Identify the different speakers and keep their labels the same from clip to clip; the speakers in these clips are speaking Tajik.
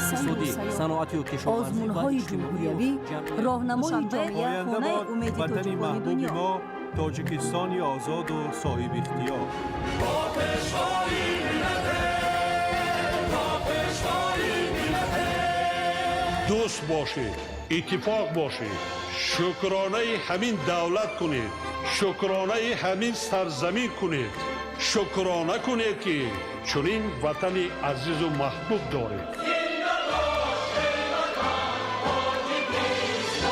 Speaker 1: Иқтисодӣ, саноатию кишоварзӣ ва
Speaker 2: Озмунҳои ҷумҳуриявӣ, роҳнамои ҷомеа,
Speaker 3: Хонаи умеди тоҷикони дунё.
Speaker 4: Мо Тоҷикистони озоду соҳибихтиёр.
Speaker 5: Бо пешвои миллате, бо пешвои миллате.
Speaker 6: Дӯст бошед, иттифоқ бошед, шукронаи ҳамин давлат кунед, шукронаи ҳамин сарзамин кунед, шукрона кунед, ки чунин ватани азизу маҳбуб доред.
Speaker 5: Зинда бош, эй ватан, Тоҷикистони осмони мо.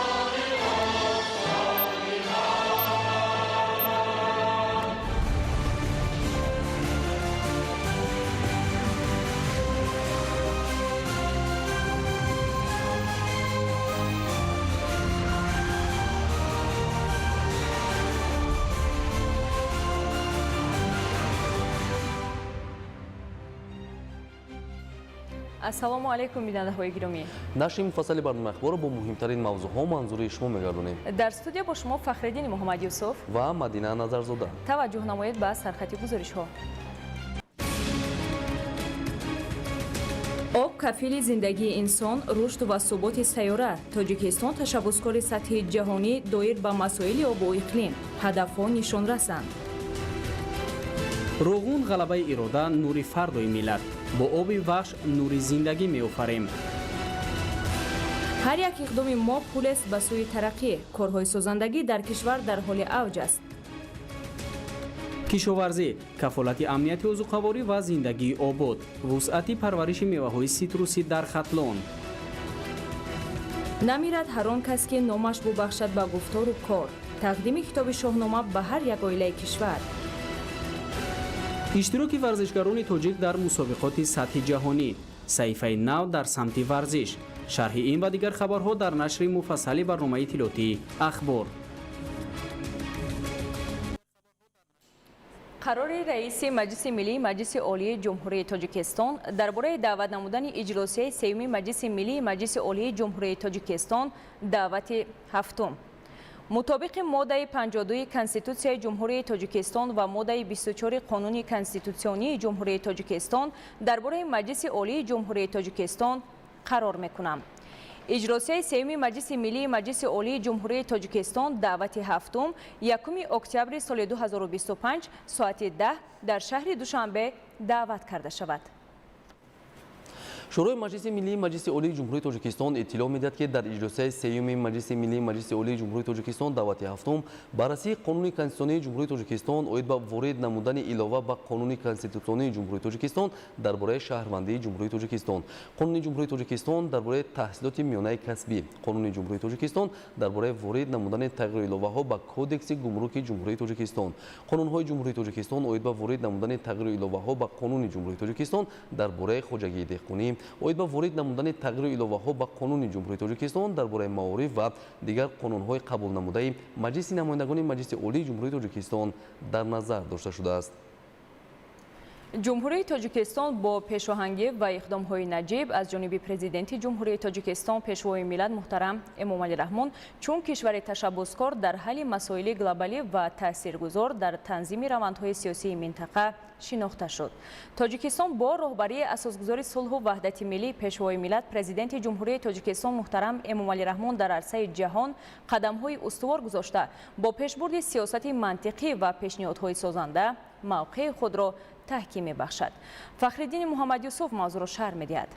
Speaker 7: Ассалому алайкум, бинандаҳои гиромӣ.
Speaker 8: Нашри муфассали барномаи Ахборро бо муҳимтарин мавзӯъҳо манзури шумо мегардонем.
Speaker 7: Дар студия бо шумо Фахриддини Муҳаммадюсуф
Speaker 8: ва Мадина Назарзода.
Speaker 7: Таваҷҷӯҳ намоед ба сархати гузоришҳо. Об кафили зиндагии инсон, рушд ва суботи сайёра. Тоҷикистон ташаббускори сатҳи ҷаҳонӣ доир ба масоили обу иқлим. Ҳадафҳо нишонрасанд.
Speaker 9: Роғун ғалабаи ирода, нури фардои миллат. Бо оби Вахш нури зиндагӣ меофарем.
Speaker 7: Ҳар як иқдоми мо пулест ба сӯи тараққӣ. Корҳои созандагӣ дар кишвар дар ҳоли авҷ аст.
Speaker 9: Кишоварзӣ кафолати амнияти озуқаворӣ ва зиндагии обод. Вусъати парвариши меваҳои ситрусӣ дар Хатлон.
Speaker 7: Намирад ҳар он кас, ки номаш бубахшад ба гуфтору кор. Тақдими китоби Шоҳнома ба ҳар як оилаи кишвар.
Speaker 9: Иштироки варзишгарони тоҷик дар мусобиқоти сатҳи ҷаҳонӣ, саҳифаи нав дар самти варзиш. Шарҳи ин ва дигар хабарҳо дар нашри муфассали барномаи иттилоотии Ахбор.
Speaker 7: Қарори раиси Маҷлиси Миллии Маҷлиси Олии Ҷумҳурии Тоҷикистон дар бораи даъват намудани иҷлосияи сеюми Маҷлиси Миллии Маҷлиси Олии Ҷумҳурии Тоҷикистон, даъвати ҳафтум. Мутобиқи моддаи 52 Конститутсияи Ҷумҳурии Тоҷикистон ва моддаи 24 Қонуни конститутсионии Ҷумҳурии Тоҷикистон дар бораи Маҷлиси Олии Ҷумҳурии Тоҷикистон қарор мекунам. Иҷлосияи сеюми Маҷлиси Миллии Маҷлиси Олии Ҷумҳурии Тоҷикистон, даъвати ҳафтум, 1 октябри соли 2025, соати 10 дар шаҳри Душанбе даъват карда шавад.
Speaker 8: Шӯрои Маҷлиси Миллии Маҷлиси Олии Ҷумҳурии Тоҷикистон иттилоъ медиҳад, ки дар иҷлосияи сеюми Маҷлиси Миллии Маҷлиси Олии Ҷумҳурии Тоҷикистон, даъвати ҳафтум, баррасии Қонуни конститутсионии Ҷумҳурии Тоҷикистон оид ба ворид намудани илова ба Қонуни конститутсионии Ҷумҳурии Тоҷикистон дар бораи шаҳрвандии Ҷумҳурии Тоҷикистон, Қонуни Ҷумҳурии Тоҷикистон дар бораи таҳсилоти миёнаи касбӣ, Қонуни Ҷумҳурии Тоҷикистон дар бораи ворид намудани тағйиру иловаҳо ба Кодекси гумруки Ҷумҳурии Тоҷикистон, Қонунҳои Ҷумҳурии Тоҷикистон оид ба ворид намудани тағйиру иловаҳо ба Қонуни Ҷумҳурии Тоҷикистон дар бораи хоҷагии деҳқонӣ, оид ба ворид намудани тағйиру иловаҳо ба Қонуни Ҷумҳурии Тоҷикистон дар бораи маориф ва дигар қонунҳои қабулнамудаи Маҷлиси намояндагони Маҷлиси Олии Ҷумҳурии Тоҷикистон дар назар дошта шудааст.
Speaker 7: Ҷумҳурии Тоҷикистон бо пешоҳангӣ ва иқдомҳои наҷиб аз ҷониби Президенти Ҷумҳурии Тоҷикистон, Пешвои миллат муҳтарам Эмомалӣ Раҳмон, чун кишвари ташаббускор дар ҳалли масоили глобалӣ ва таъсиргузор дар танзими равандҳои сиёсии минтақа шинохта шуд. Тоҷикистон бо роҳбарии асосгузори сулҳу ваҳдати миллӣ, Пешвои миллат, Президенти Ҷумҳурии Тоҷикистон муҳтарам Эмомалӣ Раҳмон дар арсаи ҷаҳон қадамҳои устувор гузошта, бо пешбурди сиёсати мантиқӣ ва пешниҳодҳои созанда мавқеи худро таҳким мебахшад. Фахриддини Муҳаммадюсуф мавзӯъро шарҳ медиҳад.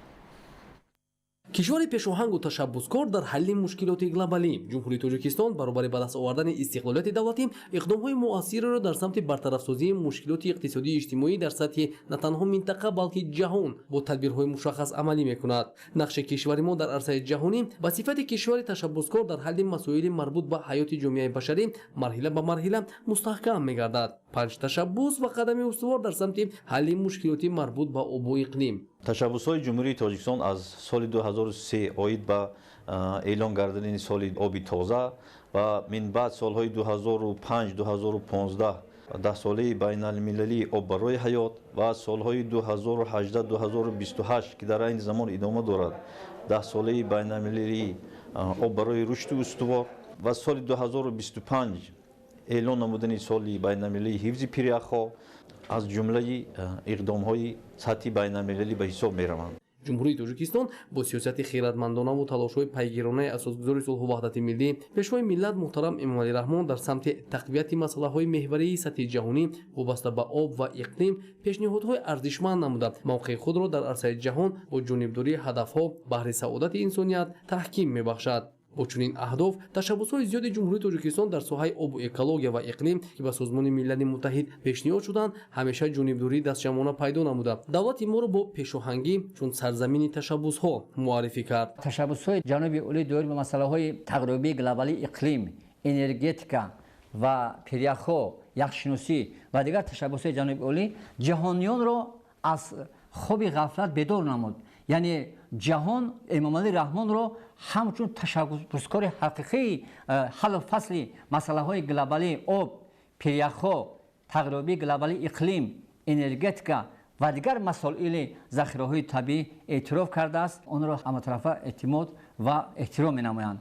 Speaker 8: Кишвари пешоҳангу ташаббускор дар ҳалли мушкилоти глобалӣ, Ҷумҳурии Тоҷикистон баробари ба даст овардани истиқлолияти давлатӣ иқдомҳои муассирро дар самти бартарафсозии мушкилоти иқтисодию иҷтимоӣ дар сатҳи на танҳо минтақа, балки ҷаҳон бо тадбирҳои мушаххас амалӣ мекунад. Нақши кишвари мо дар арсаи ҷаҳонӣ ба сифати кишвари ташаббускор дар ҳалли масоили марбут ба ҳаёти ҷомеаи башарӣ марҳила ба марҳила мустаҳкам мегардад. Панҷ ташаббус ва қадами устувор дар самти ҳалли мушкилоти марбут ба обу иқлим.
Speaker 10: Ташаббусҳои Ҷумҳурии Тоҷикистон аз соли 2003 оид ба эълон гардидани соли оби тоза ва минбаъд солҳои 2005-2015 даҳсолаи байналмилалии об барои ҳаёт ва солҳои 2018-2028, ки дар айни замон идома дорад, даҳсолаи байналмилалии об барои рушди устувор ва соли 2025 эълон намудани соли байналмилалии ҳифзи пиряхҳо аз ҷумлаи иқдомҳои сатҳи байналмилалӣ ба ҳисоб мераванд.
Speaker 8: Ҷумҳурии Тоҷикистон бо сиёсати хиратмандонаву талошҳои пайгиронаи асосгузори сулҳу ваҳдати миллӣ, Пешвои миллат муҳтарам Эмомалӣ Раҳмон дар самти тақвияти масъалаҳои меҳварии сатҳи ҷаҳонӣ вобаста ба об ва иқлим пешниҳодҳои арзишманд намуда, мавқеи худро дар арсаи ҷаҳон бо ҷонибдории ҳадафҳо баҳри саодати инсоният таҳким мебахшад. Бо чунин аҳдоф ташаббусҳои зиёди Ҷумҳурии Тоҷикистон дар соҳаи обу экология ва иқлим, ки ба Созмони Милали Муттаҳид пешниҳод шуданд, ҳамеша ҷонибдории дастҷамъона пайдо намуда, давлати моро бо пешоҳангӣ чун сарзамини ташаббусҳо муаррифӣ кард.
Speaker 11: Ташаббусҳои ҷаноби олӣ доир ба масъалаҳои тағйирёбии глобалии иқлим, энергетика ва пиряхҳо, яхшиносӣ ва дигар ташаббусҳои ҷаноби олӣ ҷаҳониёнро аз хоби ғафлат бедор намуд. Яъне ҷаҳон Эмомалӣ Раҳмонро ҳамчун ташаббускори ҳақиқии ҳаллу фасли масъалаҳои глобалии об, пиряхҳо, тағйирёбии глобалии иқлим, энергетика ва дигар масоили захираҳои табиӣ эътироф кардааст. Онро ҳаматарафа эътимод ва эҳтиром менамоянд.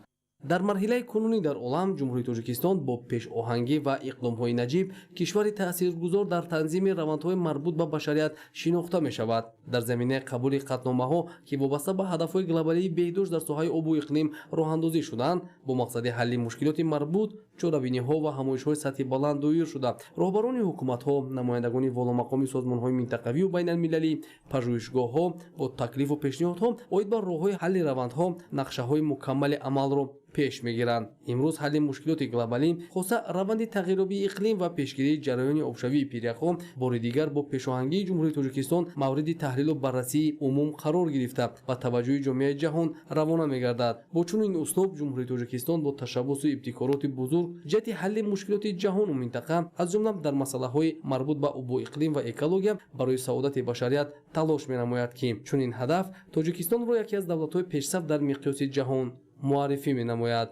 Speaker 8: Дар марҳилаи кунунӣ дар олам Ҷумҳурии Тоҷикистон бо пешоҳангӣ ва иқдомҳои наҷиб кишвари таъсиргузор дар танзими равандҳои марбут ба башарият шинохта мешавад. Дар заминаи қабули қатъномаҳо, ки вобаста ба ҳадафҳои глобалии беҳдошт дар соҳаи обу иқлим роҳандозӣ шуданд, бо мақсади ҳалли мушкилоти марбут чорабиниҳо ва ҳамоишҳои сатҳи баланд доир шуда, роҳбарони ҳукуматҳо, намояндагони воломақоми созмонҳои минтақавию байналмилалӣ, пажӯҳишгоҳҳо бо таклифу пешниҳодҳо оид ба роҳҳои ҳалли равандҳо нақшаҳои мукаммали амалро пеш мегиранд. Имрӯз ҳалли мушкилоти глобалӣ, хоса раванди тағйирёбии иқлим ва пешгирии ҷараёни обшавии пиряхҳо бори дигар бо пешоҳангии Ҷумҳурии Тоҷикистон мавриди таҳлилу баррасии умум қарор гирифта ва таваҷҷӯҳи ҷомеаи ҷаҳон равона мегардад. Бо чунин услуб Ҷумҳурии Тоҷикистон бо ташаббусу ибтикороти бузург ҷиҳати ҳалли мушкилоти ҷаҳону минтақа, аз ҷумла дар масъалаҳои марбут ба обу иқлим ва экология барои саодати башарият талош менамояд, ки чунин ҳадаф Тоҷикистонро яке аз давлатҳои пешсаф дар миқёси ҷаҳон муаррифӣ менамояд.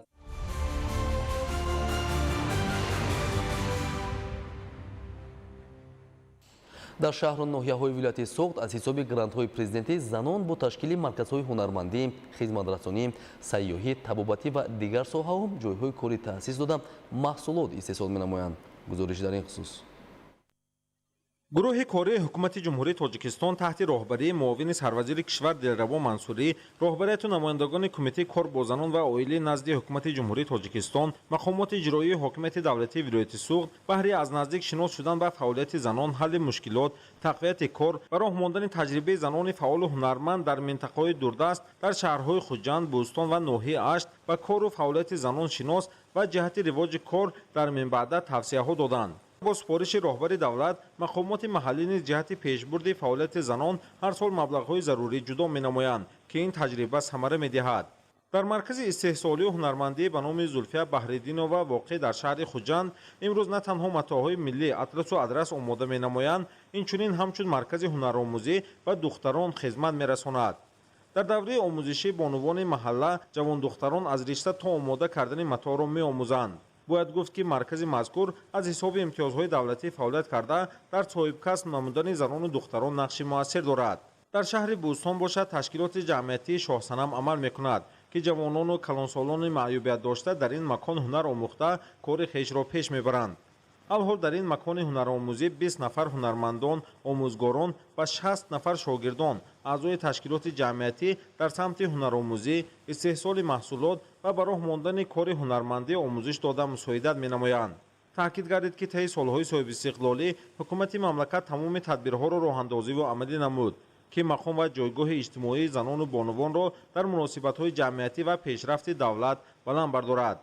Speaker 8: Дар шаҳру ноҳияҳои вилояти Суғд аз ҳисоби грантҳои президентӣ занон бо ташкили марказҳои ҳунармандӣ, хизматрасонӣ, сайёҳӣ, табобатӣ ва дигар соҳаҳо ҷойҳои кори таъсис дода маҳсулот истеҳсол менамоянд. Гузориш дар ин хусус.
Speaker 12: Гурӯҳи кории ҳукумати Ҷумҳурии Тоҷикистон таҳти роҳбарии муовини сарвазири кишвар Дилрабо Мансурӣ, роҳбарияту намояндагони Кумитаи кор бо занон ва оилӣ назди ҳукумати Ҷумҳурии Тоҷикистон, мақомоти иҷроии ҳокимияти давлатии вилояти Суғд баҳри аз наздик шинос шудан ба фаъолияти занон, ҳалли мушкилот, тақвияти кор ва роҳ мондани таҷрибаи занони фаъолу ҳунарманд дар минтақаҳои дурдаст дар шаҳрҳои Хуҷанд, Бӯстон ва ноҳияи Ашт ба кору фаъолияти занон шинос ва ҷиҳати ривоҷи кор дар минбаъда тавсияҳо доданд. Бо супориши роҳбари давлат, мақомоти маҳаллӣ низ ҷиҳати пешбурди фаъолияти занон ҳар сол маблағҳои зарурӣ ҷудо менамоянд, ки ин таҷриба самара медиҳад. Дар маркази истеҳсолию ҳунармандӣ ба номи Зулфия Баҳриддинова воқеъ дар шаҳри Хуҷанд имрӯз на танҳо матоъҳои миллӣ, атласу адрас омода менамоянд, инчунин ҳамчун маркази ҳунаромӯзӣ ба духтарон хизмат мерасонад. Дар давраи омӯзишӣ бонувони маҳалла ҷавондухтарон аз ришта то омода кардани матоъро меомӯзанд. Бояд гуфт, ки маркази мазкур аз ҳисоби имтиёзҳои давлатӣ фаъолият карда, дар соҳибкасб намудани занону духтарон нақши муассир дорад. Дар шаҳри Бӯстон бошад, ташкилоти ҷамъиятии Шоҳсанам амал мекунад, ки ҷавонону калонсолони маъюбият дошта дар ин макон ҳунар омӯхта кори хешро пеш мебаранд. Алҳол дар ин макони ҳунаромӯзӣ 20 нафар ҳунармандон, омӯзгорон ва 60 нафар шогирдон аъзои ташкилоти ҷамъиятӣ дар самти ҳунаромӯзӣ, истеҳсоли маҳсулот ва ба роҳ мондани кори ҳунармандӣ омӯзиш дода мусоидат менамоянд. Таъкид гардид, ки таи солҳои соҳибистиқлолӣ ҳукумати мамлакат тамоми тадбирҳоро роҳандозиву амалӣ намуд, ки мақом ва ҷойгоҳи иҷтимоии занону бонувонро дар муносибатҳои ҷамъиятӣ ва пешрафти давлат баланд бардорад.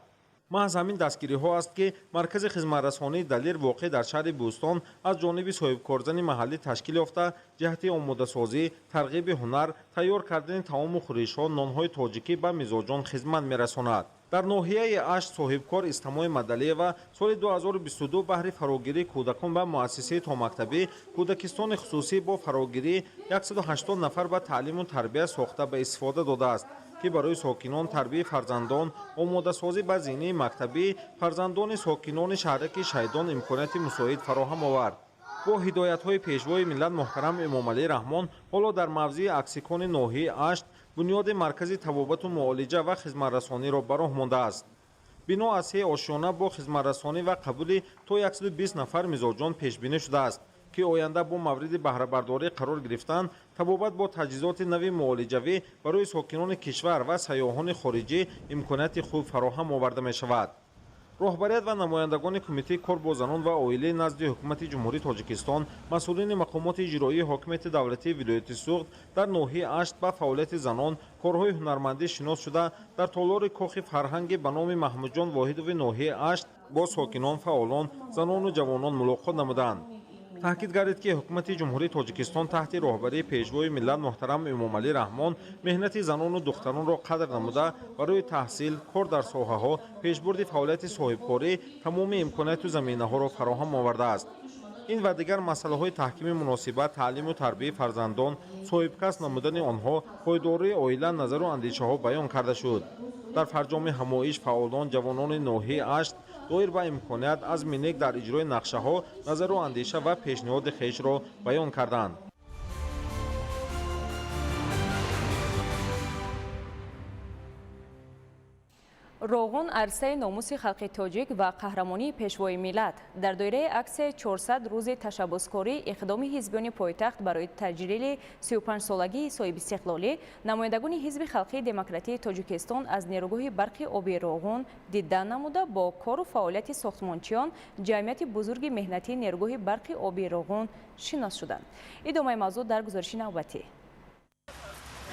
Speaker 12: Маҳз ҳамин дастгириҳо аст, ки маркази хизматрасонии Далер воқеъ дар шаҳри Бӯстон аз ҷониби соҳибкорзани маҳаллӣ ташкил ёфта, ҷиҳати омодасозӣ, тарғиби ҳунар, тайёр кардани таому хӯришҳо, нонҳои тоҷикӣ ба мизоҷон хизмат мерасонад. Дар ноҳияи Ашт соҳибкор Истамои Мадалиева соли 2022 баҳри фарогирии кӯдакон ба муассисаи томактабӣ кӯдакистони хусусӣ бо фарогирии 180 нафар ба таълиму тарбия сохта ба истифода додааст, ки барои сокинон тарбияи фарзандон, омодасозӣ ба зинии мактабӣ фарзандони сокинони шаҳраки Шайдон имконияти мусоид фароҳам овард. Бо ҳидоятҳои Пешвои миллат муҳтарам Эмомалӣ Раҳмон ҳоло дар мавзеи Аксикони ноҳияи Ашт бунёди маркази табобату муолиҷа ва хизматрасониро ба роҳ мондааст. Бино аз се ошёна бо хизматрасонӣ ва қабули то 120 нафар мизоҷон пешбинӣ шудааст, ки оянда бо мавриди баҳрабардорӣ қарор гирифтан Табобат бо таҷҳизоти нави муолиҷавӣ барои сокинони кишвар ва сайёҳони хориҷӣ имконияти хуб фароҳам оварда мешавад. Роҳбарият ва намояндагони Кумитаи кор бо занон ва оилаи назди Ҳукумати Ҷумҳурии Тоҷикистон, масъулини мақомоти иҷроии ҳокимияти давлатии вилояти Суғд дар ноҳияи Ашт ба фаъолияти занон, корҳои ҳунармандӣ шинос шуда, дар толори кохи фарҳанги ба номи Маҳмудҷон Воҳидови ноҳияи Ашт бо сокинон, фаъолон, занону ҷавонон мулоқот намуданд. Таъкид гардид, ки Ҳукумати Ҷумҳурии Тоҷикистон таҳти роҳбарии Пешвои миллат муҳтарам Эмомалӣ Раҳмон меҳнати занону духтаронро қадр намуда, барои таҳсил, кор дар соҳаҳо, пешбурди фаъолияти соҳибкорӣ тамоми имконияту заминаҳоро фароҳам овардааст. Ин ва дигар масъалаҳои таҳкими муносибат, таълиму тарбияи фарзандон, соҳибкасб намудани онҳо, пойдории оила назару андешаҳо баён карда шуд. Дар фарҷоми ҳамоиш фаъолон, ҷавонони ноҳияи Ашт доир ба имконият аз минек дар иҷрои нақшаҳо назару андеша ва пешниҳоди хешро баён карданд.
Speaker 7: Роғун арсаи номуси халқи тоҷик ва қаҳрамонии пешвои миллат. Дар доираи аксияи 400 рӯзи ташаббускорӣ иқдоми ҳизбиёни пойтахт барои таҷлили 35-солагии соҳибистиқлолӣ, намояндагони Ҳизби халқии демократии Тоҷикистон аз нерӯгоҳи барқи оби Роғун дида намуда, бо кору фаъолияти сохтмончиён ҷамъияти бузурги меҳнатии нерӯгоҳи барқи оби Роғун шинос шуданд. Идомаи мавзӯъ дар гузориши навбатӣ.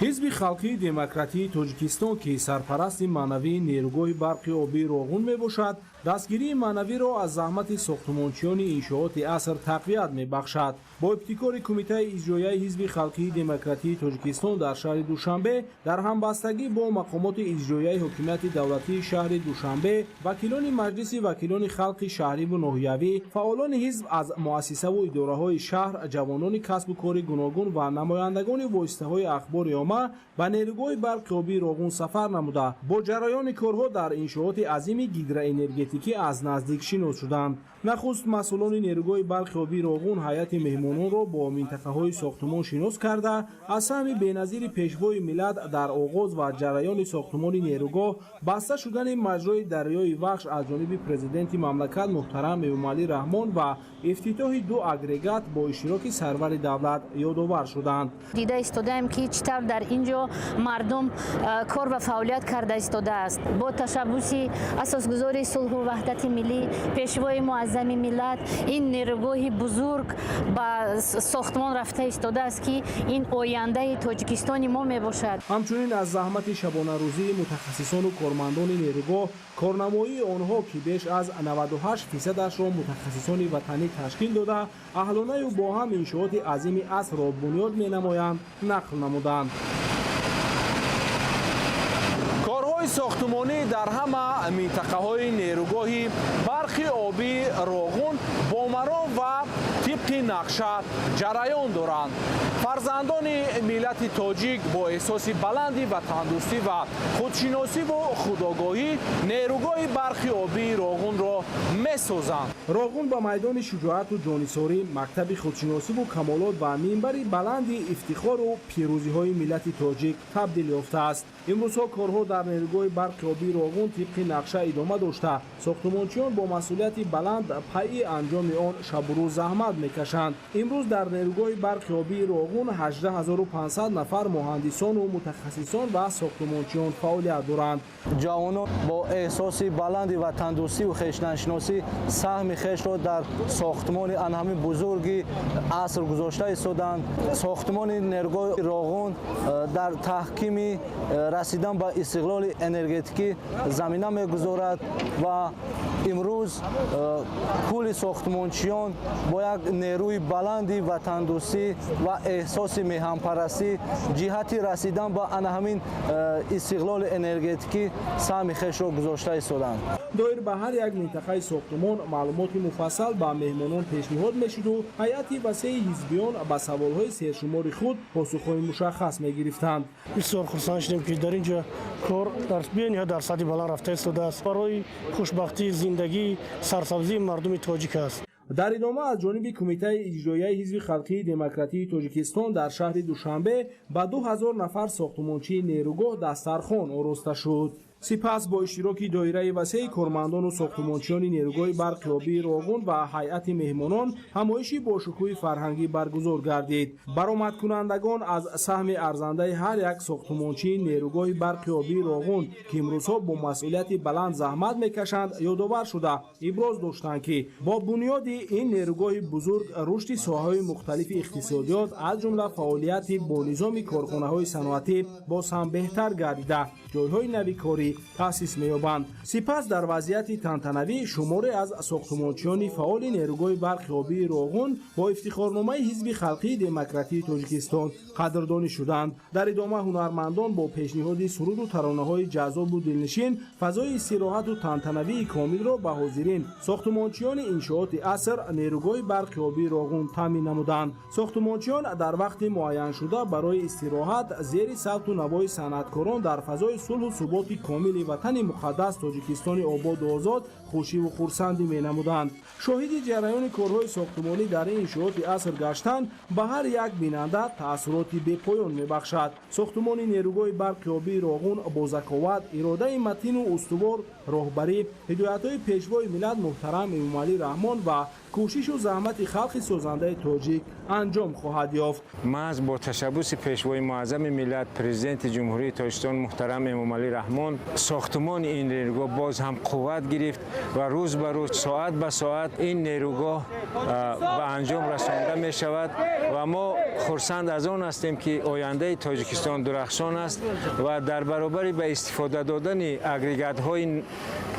Speaker 13: Ҳизби халқии демократии Тоҷикистон, ки сарпарасти маънавии нерӯгоҳи барқи обии Роғун мебошад, дастгирии маънавиро аз заҳмати сохтмончиёни иншооти аср тақвият мебахшад. Бо ибтикори Кумитаи иҷроияи Ҳизби халқии демократии Тоҷикистон дар шаҳри Душанбе дар ҳамбастагӣ бо мақомоти иҷроияи ҳокимияти давлатии шаҳри Душанбе, вакилони Маҷлиси вакилони халқи шаҳриву ноҳиявӣ, фаъолони ҳизб аз муассисаву идораҳои шаҳр, ҷавонони касбу кори гуногун ва намояндагони воситаҳои ахбори омма ба нерӯгоҳи барқи обии Роғун сафар намуда, бо ҷараёни корҳо дар иншооти азими гидроэнергетикӣ аз наздик шинос шуданд. Нахуст масъулони нерӯгоҳи барқи обии Роғун ҳайати меҳмононро бо минтақаҳои сохтмон шинос карда, аз саҳми беназири пешвои миллат дар оғоз ва ҷараёни сохтмони нерӯгоҳ, баста шудани маҷрои дарёи Вахш аз ҷониби президенти мамлакат муҳтарам Эмомалӣ Раҳмон ва ифтитоҳи ду агрегат бо иштироки сарвари давлат ёдовар шуданд.
Speaker 14: Дида истодаем, ки чӣ тавр дар ин ҷо мардум кор ва фаъолият карда истодааст. Бо ташаббуси асосгузори сулҳу ваҳдати миллӣ, пешвои муаззами миллат, ин нерӯгоҳи бузург ба сохтмон рафта истодааст, ки ин ояндаи Тоҷикистони мо мебошад.
Speaker 13: Ҳамчунин аз заҳмати шабонарӯзии мутахассисону кормандони нерӯгоҳ, корнамоии онҳо, ки беш аз 98%-ашро мутахассисони ватанӣ ташкил дода, аҳлонаю бо ҳам иншооти азими асрро бунёд менамоянд, нақл намуданд. Корҳои сохтмонӣ дар ҳама минтақаҳои нерӯгоҳи барқи обии Роғун бо маром ва тибқи нақша ҷараён доранд. Фарзандони миллати тоҷик бо эҳсоси баланди ватандӯстӣ ва худшиносиву худогоҳӣ нерӯгоҳи барқи обии Роғунро месозанд. Роғун ба майдони шуҷоату ҷонисорӣ, мактаби худшиносиву камолот ва минбари баланди ифтихору пирӯзиҳои миллати тоҷик табдил ёфтааст. Имрӯзҳо корҳо дар нерӯгоҳи барқи обии Роғун тибқи нақша идома дошта, сохтмончиён бо масъулияти баланд пайи анҷоми он шабу рӯз заҳмат мекашанд. Имрӯз дар нерӯгоҳи барқи обии Роғун 18500 нафар муҳандисону мутахассисон ва сохтмончиён фаъолият доранд.
Speaker 15: Ҷавонон бо эҳсоси баланди ватандӯстиву хештаншиносӣ саҳми хешро дар сохтмони анҳами бузурги аср гузошта истоданд. Сохтмони нерӯгоҳи Роғун дар таҳкими расидан ба истиқлоли энергетикӣ замина мегузорад ва имрӯз кулли сохтмончиён бо як нерӯи баланди ватандӯстӣ ва эҳсоси меҳанпарастӣ ҷиҳати расидан ба ана ҳамин истиқлоли энергетикӣ саҳми хешро гузошта истоданд.
Speaker 13: Доир ба ҳар як минтақаи сохтмон маълумоти муфассал ба меҳмонон пешниҳод мешуду ҳайати васеи ҳизбиён ба саволҳои сершумори худ посухҳои мушаххас мегирифтанд.
Speaker 16: Бисёр хурсанд шудем, ки дар ин ҷо кор бениҳоят дар сатҳи баланд рафта истодааст, барои хушбахтии зиндагии сарсабзии мардуми тоҷик аст.
Speaker 13: Дар идома аз ҷониби Кумитаи иҷроияи Ҳизби халқии демократии Тоҷикистон дар шаҳри Душанбе ба 2000 нафар сохтмончии нерӯгоҳ дастархон ороста шуд. Сипас бо иштироки доираи васеи кормандону сохтумончиёни нерӯгоҳи барқи обии Роғун ва ҳайати меҳмонон ҳамоиши бошукӯҳи фарҳангӣ баргузор гардид. Баромадкунандагон аз саҳми арзандаи ҳар як сохтумончии нерӯгоҳи барқи обии Роғун, ки имрӯзҳо бо масъулияти баланд заҳмат мекашанд, ёдовар шуда иброз доштанд, ки бо бунёди ин нерӯгоҳи бузург рушди соҳаҳои мухталифи иқтисодиёт, аз ҷумла фаъолияти бонизоми корхонаҳои саноатӣ боз ҳам беҳтар гардида, ҷойҳои нави корӣ таъсис меёбанд. Сипас дар вазъияти тантанавӣ шуморе аз сохтумончиёни фаъоли нерӯгоҳи барқи обии Роғун бо ифтихорномаи Ҳизби халқии демократии Тоҷикистон қадрдонӣ шуданд. Дар идома ҳунармандон бо пешниҳоди суруду таронаҳои ҷаззобу дилнишин фазои истироҳату тантанавии комилро ба ҳозирин сохтумончиёни иншооти аср нерӯгоҳи барқи обии Роғун таъмин намуданд. Сохтумончиён дар вақти муайяншуда барои истироҳат зери савту навои санъаткорон дар фазои сулҳу суботи комили ватани муқаддас Тоҷикистони ободу озод хушиву хурсандӣ менамуданд. Шоҳиди ҷараёни корҳои сохтумонӣ дар ин иншооти аср гаштан ба ҳар як бинанда таассуроти бепоён мебахшад. Сохтумони нерӯгоҳи барқи обии Роғун бо заковат, иродаи матину устувор, роҳбарӣ, ҳидоятҳои Пешвои миллат муҳтарам Эмомалӣ Раҳмон ва кӯшишу заҳмати халқи созандаи тоҷик анҷом хоҳад ёфт.
Speaker 17: Маҳз бо ташаббуси Пешвои муаззами миллат, Президенти Ҷумҳурии Тоҷикистон муҳтарам Эмомалӣ Раҳмон сохтумони ин нерӯгоҳ боз ҳам қувват гирифт ва рӯз ба рӯз, соат ба соат ин нерӯгоҳ ба анҷом расонда мешавад ва мо хурсанд аз он ҳастем, ки ояндаи Тоҷикистон дурахшон аст ва дар баробари ба истифода додани агрегатҳои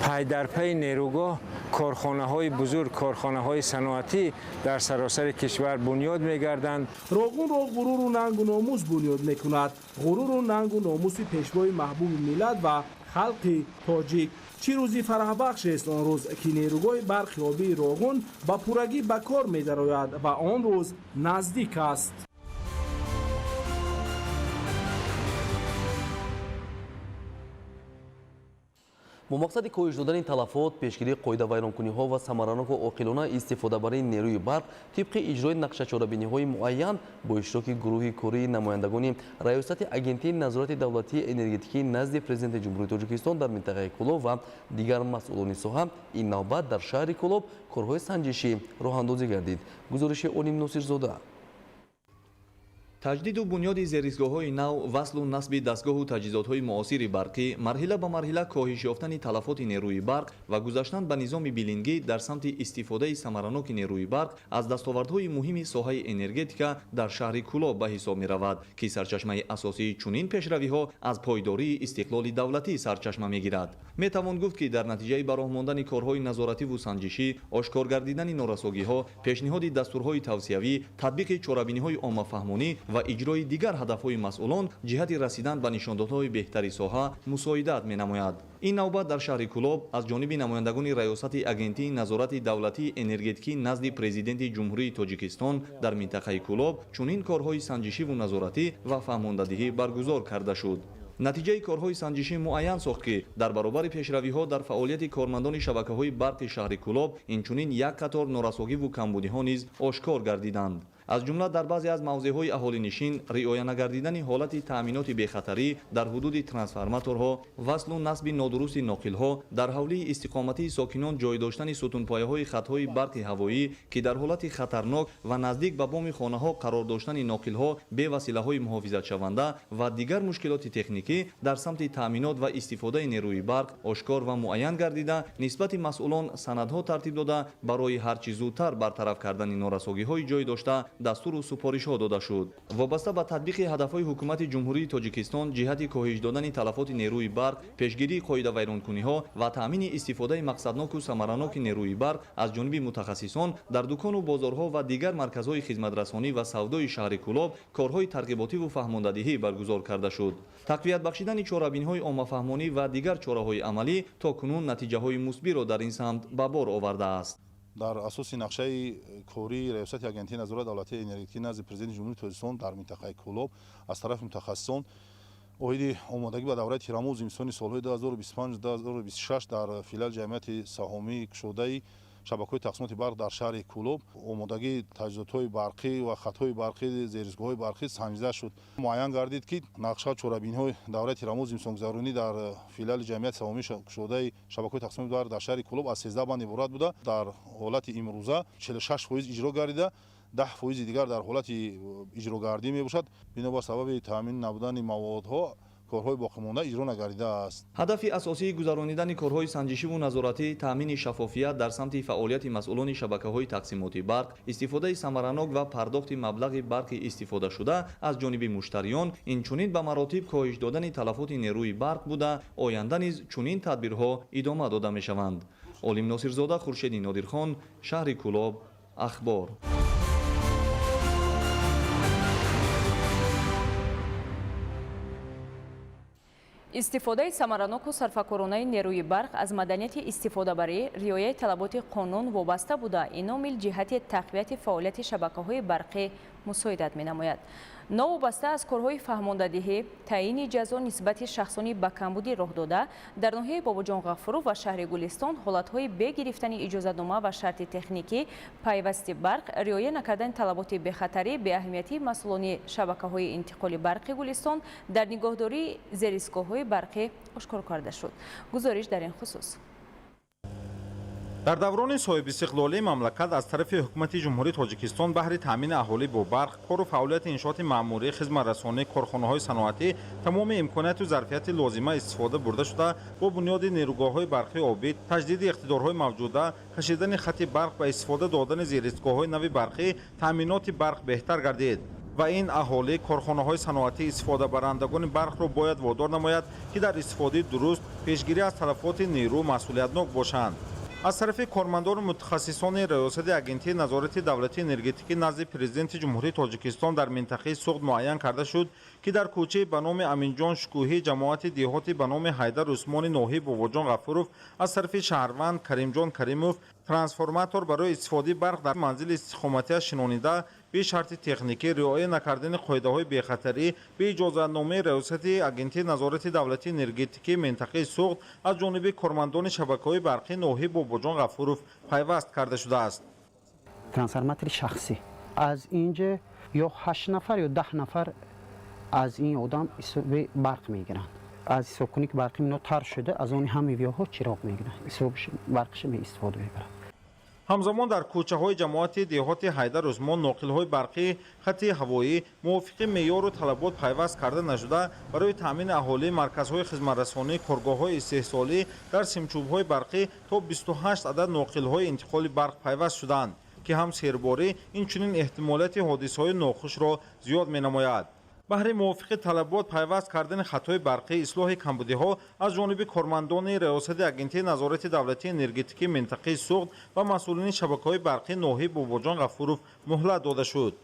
Speaker 17: пайдарпайи нерӯгоҳ корхонаҳои бузург, корхонаҳои саноатӣ дар саросари кишвар бунёд мегарданд.
Speaker 13: Роғунро ғуруру нангу номус бунёд мекунад, ғуруру нангу номуси Пешвои маҳбуби миллат ва халқи тоҷик. Чӣ рӯзи фараҳбахшест он рӯз, ки нерӯгоҳи барқи обии Роғун ба пуррагӣ ба кор медарояд, ва он рӯз наздик аст.
Speaker 8: Бо мақсади коҳиш додани талафот, пешгирии қоидавайронкуниҳо ва самараноку оқилона истифодабарии нерӯи барқ тибқи иҷрои нақшачорабиниҳои муайян бо иштироки гурӯҳи кории намояндагони Раёсати Агентии назорати давлатии энергетикии назди Президенти Ҷумҳурии Тоҷикистон дар минтақаи Кӯлоб ва дигар масъулони соҳа ин навбат дар шаҳри Кӯлоб корҳои санҷишӣ роҳандозӣ гардид. Гузориши Олим Носирзода.
Speaker 18: Таҷдиду бунёди зерисгоҳҳои нав, васлу насби дастгоҳу таҷҳизотҳои муосири барқӣ, марҳила ба марҳила коҳиш ёфтани талафоти нерӯи барқ ва гузаштан ба низоми билингӣ дар самти истифодаи самараноки нерӯи барқ аз дастовардҳои муҳими соҳаи энергетика дар шаҳри Кӯлоб ба ҳисоб меравад, ки сарчашмаи асосии чунин пешравиҳо аз пойдории истиқлоли давлатӣ сарчашма мегирад. Метавон гуфт, ки дар натиҷаи ба роҳ мондани корҳои назоративу санҷишӣ, ошкор гардидани норасогиҳо, пешниҳоди дастурҳои тавсиявӣ, татбиқи чорабиниҳои оммафаҳмонӣ ва иҷрои дигар ҳадафҳои масъулон ҷиҳати расидан ба нишондодҳои беҳтари соҳа мусоидат менамояд. Ин навбат дар шаҳри Кӯлоб аз ҷониби намояндагони Раёсати Агентии назорати давлатии энергетикӣ назди Президенти Ҷумҳурии Тоҷикистон дар минтақаи Кӯлоб чунин корҳои санҷишиву назоратӣ ва фаҳмондадиҳӣ баргузор карда шуд. Натиҷаи корҳои санҷишӣ муайян сохт, ки дар баробари пешравиҳо дар фаъолияти кормандони шабакаҳои барқи шаҳри Кӯлоб инчунин як қатор норасогиву камбудиҳо низ ошкор гардиданд. Аз ҷумла дар баъзе аз мавзеъҳои аҳолинишин риоя нагардидани ҳолати таъминоти бехатарӣ дар ҳудуди трансформаторҳо, васлу насби нодурусти ноқилҳо, дар ҳавлии истиқоматии сокинон ҷой доштани сутунпояҳои хатҳои барқи ҳавоӣ, ки дар ҳолати хатарнок ва наздик ба боми хонаҳо қарор доштани ноқилҳо бе василаҳои муҳофизатшаванда ва дигар мушкилоти техникӣ дар самти таъминот ва истифодаи нерӯи барқ ошкор ва муайян гардида, нисбати масъулон санадҳо тартиб дода, барои ҳарчи зудтар бартараф кардани норасогиҳои ҷой дошта дастуру супоришҳо дода шуд. Вобаста ба татбиқи ҳадафҳои Ҳукумати Ҷумҳурии Тоҷикистон ҷиҳати коҳиш додани талафоти нерӯи барқ, пешгирии қоидавайронкуниҳо ва таъмини истифодаи мақсадноку самараноки нерӯи барқ аз ҷониби мутахассисон дар дукону бозорҳо ва дигар марказҳои хизматрасонӣ ва савдои шаҳри Кӯлоб корҳои тарғиботиву фаҳмондадиҳӣ баргузор карда шуд. Тақвият бахшидани чорабиниҳои оммафаҳмонӣ ва дигар чораҳои амалӣ то кунун натиҷаҳои мусбиро дар ин самт ба бор овардааст.
Speaker 19: Дар асоси нақшаи кории Раёсати Агентии назорати давлатии энергетикӣ назди Президенти Ҷумҳурии Тоҷикистон дар минтақаи Кӯлоб аз тарафи мутахассисон оиди омодагӣ ба давраи тирамоҳу зимистони солҳои 2025-2026 дар филиали ҷамъияти саҳомии кушодаи Шабакаҳои тақсимоти барқ дар шаҳри Кӯлоб омодагии таҷҳизотҳои барқӣ ва хатҳои барқӣ, зерстгоҳҳои барқӣ санҷида шуд. Муайян гардид, ки нақша чорабиниҳои давраи тирамоҳ зимистонгузаронӣ дар филиали ҷамъияти саҳомии кушодаи шабакаҳои тақсимоти барқ дар шаҳри Кӯлоб аз 13 банд иборат буда, дар ҳолати имрӯза 46% иҷро гардида, 10% дигар дар ҳолати иҷрогардӣ мебошад. Бинобар сабаби таъмин набудани маводҳо корҳои боқимонда иҷро нагардидааст.
Speaker 18: Ҳадафи асосии гузаронидани корҳои санҷишиву назоратӣ таъмини шаффофият дар самти фаъолияти масъулони шабакаҳои тақсимоти барқ, истифодаи самаранок ва пардохти маблағи барқи истифодашуда аз ҷониби муштариён, инчунин ба маротиб коҳиш додани талафоти нерӯи барқ буда, оянда низ чунин тадбирҳо идома дода мешаванд. Олим Носирзода, Хуршеди Нодирхон, шаҳри Кӯлоб, Ахбор.
Speaker 7: Истифодаи самараноку сарфакоронаи нерӯи барқ аз маданияти истифодабарӣ, риояи талаботи қонун вобаста буда, ин омил ҷиҳати тақвияти фаъолияти шабакаҳои барқӣ мусоидат менамояд. Новобаста аз корҳои фаҳмондадиҳӣ, таъини ҷазо нисбати шахсони ба камбудӣ роҳ дода, дар ноҳияи Бобоҷон Ғафуров ва шаҳри Гулистон ҳолатҳои бегирифтани иҷозатнома ва шарти техникӣ, пайвасти барқ, риоя накардани талаботи бехатарӣ, беаҳамиятии масъулони шабакаҳои интиқоли барқи Гулистон дар нигоҳдории зеристгоҳҳои барқӣ ошкор карда шуд. Гузориш дар ин хусус.
Speaker 12: Дар даврони соҳибистиқлолии мамлакат аз тарафи ҳукумати Ҷумҳурии Тоҷикистон баҳри таъмини аҳолӣ бо барқ, кору фаъолияти иншооти маъмурӣ, хизматрасонӣ, корхонаҳои саноатӣ тамоми имконияту зарфияти лозима истифода бурда шуда, бо бунёди нерӯгоҳҳои барқии обӣ, таҷдиди иқтидорҳои мавҷуда, кашидани хати барқ ва истифода додани зеристгоҳҳои нави барқӣ таъминоти барқ беҳтар гардид. Ва ин аҳолӣ, корхонаҳои саноатӣ, истифодабарандагони барқро бояд водор намояд, ки дар истифодаи дуруст, пешгирӣ аз талафоти нерӯ масъулиятнок бошанд. Аз тарафи кормандону мутахассисони Раёсати Агентии назорати давлатии энергетикӣ назди Президенти Ҷумҳурии Тоҷикистон дар минтақаи Суғд муайян карда шуд, ки дар кӯчаи ба номи Аминҷон Шукӯҳӣ, ҷамоати деҳоти ба номи Ҳайдар Усмони ноҳияи Бобоҷон Ғафуров аз тарафи шаҳрванд Каримҷон Каримов трансформатор барои истифодаи барқ дар манзили истиқоматиаш шинонида, бе шарти техникӣ, риоя накардани қоидаҳои бехатарӣ, бе иҷозатномаи Раёсати Агентии назорати давлатии энергетикии минтақаи Суғд аз ҷониби кормандони шабакаҳои барқии ноҳияи Бобоҷон Ғафуров пайваст карда шудааст.
Speaker 20: Трансформатори шахсӣ аз инҷа ё 8 нафар ё 10 нафар аз ин одам ҳисоби барқ мегиранд. Аз ҳисобкунӣ ки барқи мино тар шуда, аз они ҳамаи виёҳо чироғ мегиранд, ҳисоби барқиша меистифода мебаранд.
Speaker 12: Ҳамзамон дар кӯчаҳои ҷамоати деҳоти Ҳайдар Усмон ноқилҳои барқӣ, хати ҳавоӣ мувофиқи меъёру талабот пайваст карда нашуда, барои таъмини аҳолӣ, марказҳои хизматрасонӣ, коргоҳҳои истеҳсолӣ дар симчӯбҳои барқӣ то 28 адад ноқилҳои интиқоли барқ пайваст шуданд, ки ҳам серборӣ, инчунин эҳтимолияти ҳодисаҳои нохушро зиёд менамояд. Баҳри мувофиқи талабот пайваст кардани хатҳои барқӣ, ислоҳи камбудиҳо аз ҷониби кормандони Раёсати Агентии назорати давлатии энергетикии минтақаи Суғд ва масъулини шабакаҳои барқии ноҳияи Бобоҷон Ғафуров муҳлат дода шуд.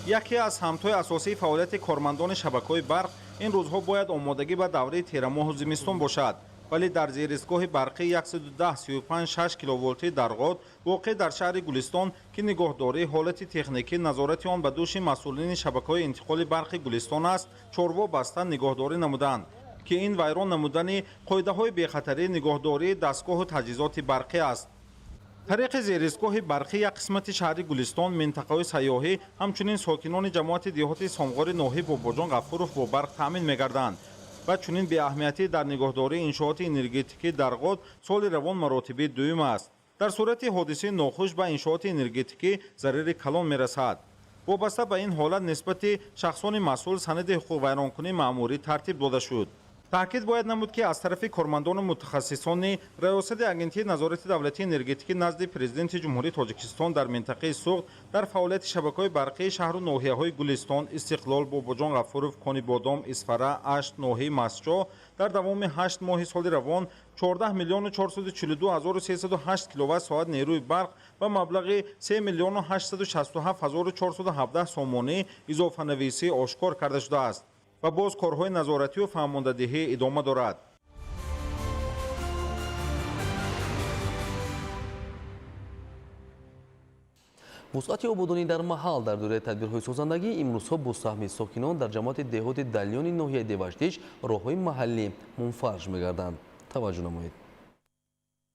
Speaker 12: Яке аз самтҳои асосии фаъолияти кормандони шабакаҳои барқ ин рӯзҳо бояд омодагӣ ба давраи тирамоҳу зимистон бошад. Вале дар зеристгоҳи барқӣ 110,35,6 киловолтии Дарғот воқеъ дар шаҳри Гулистон, ки нигоҳдории ҳолати техникӣ, назорати он ба дӯши масъулини шабакаҳои интиқоли барқи Гулистон аст, чорво баста нигоҳдорӣ намуданд, ки ин вайрон намудани қоидаҳои бехатарии нигоҳдории дастгоҳу таҷҳизоти барқӣ аст. Тариқи зеристгоҳи барқӣ як қисмати шаҳри Гулистон, минтақаҳои сайёҳӣ, ҳамчунин сокинони ҷамоати деҳоти Сомғори ноҳияи Бобоҷон Ғафуров бо барқ таъмин мегарданд. Ва чунин беаҳамиятӣ дар нигоҳдории иншооти энергетикӣ Дарғот соли равон маротиби дуюм аст. Дар сурати ҳодисаи нохуш ба иншооти энергетикӣ зарари калон мерасад. Вобаста ба ин ҳолат нисбати шахсони масъул санади ҳуқуқвайронкунии маъмурӣ тартиб дода шуд. Таъкид бояд намуд, ки аз тарафи кормандону мутахассисони Раёсати Агентии назорати давлатии энергетикӣ назди Президенти Ҷумҳурии Тоҷикистон дар минтақаи Суғд дар фаъолияти шабакаҳои барқии шаҳру ноҳияҳои Гулистон, Истиқлол, Бобоҷон Ғафуров, Конибодом, Исфара, Ашт, ноҳияи Мастчоҳ дар давоми 8 моҳи соли равон 14 442 308 киловатт соат нерӯи барқ ба маблағи 3 867 417 сомонӣ изофанависӣ ошкор карда шудааст ва боз корҳои назоратию фаҳмондадиҳӣ идома дорад.
Speaker 8: Вусъати ободонӣ дар маҳал дар доираи тадбирҳои созандагӣ имрӯзҳо бо саҳми сокинон дар ҷамоати деҳоти Далёни ноҳияи Деваштич роҳҳои маҳаллӣ мунфарш мегарданд. Таваҷҷӯҳ намоед.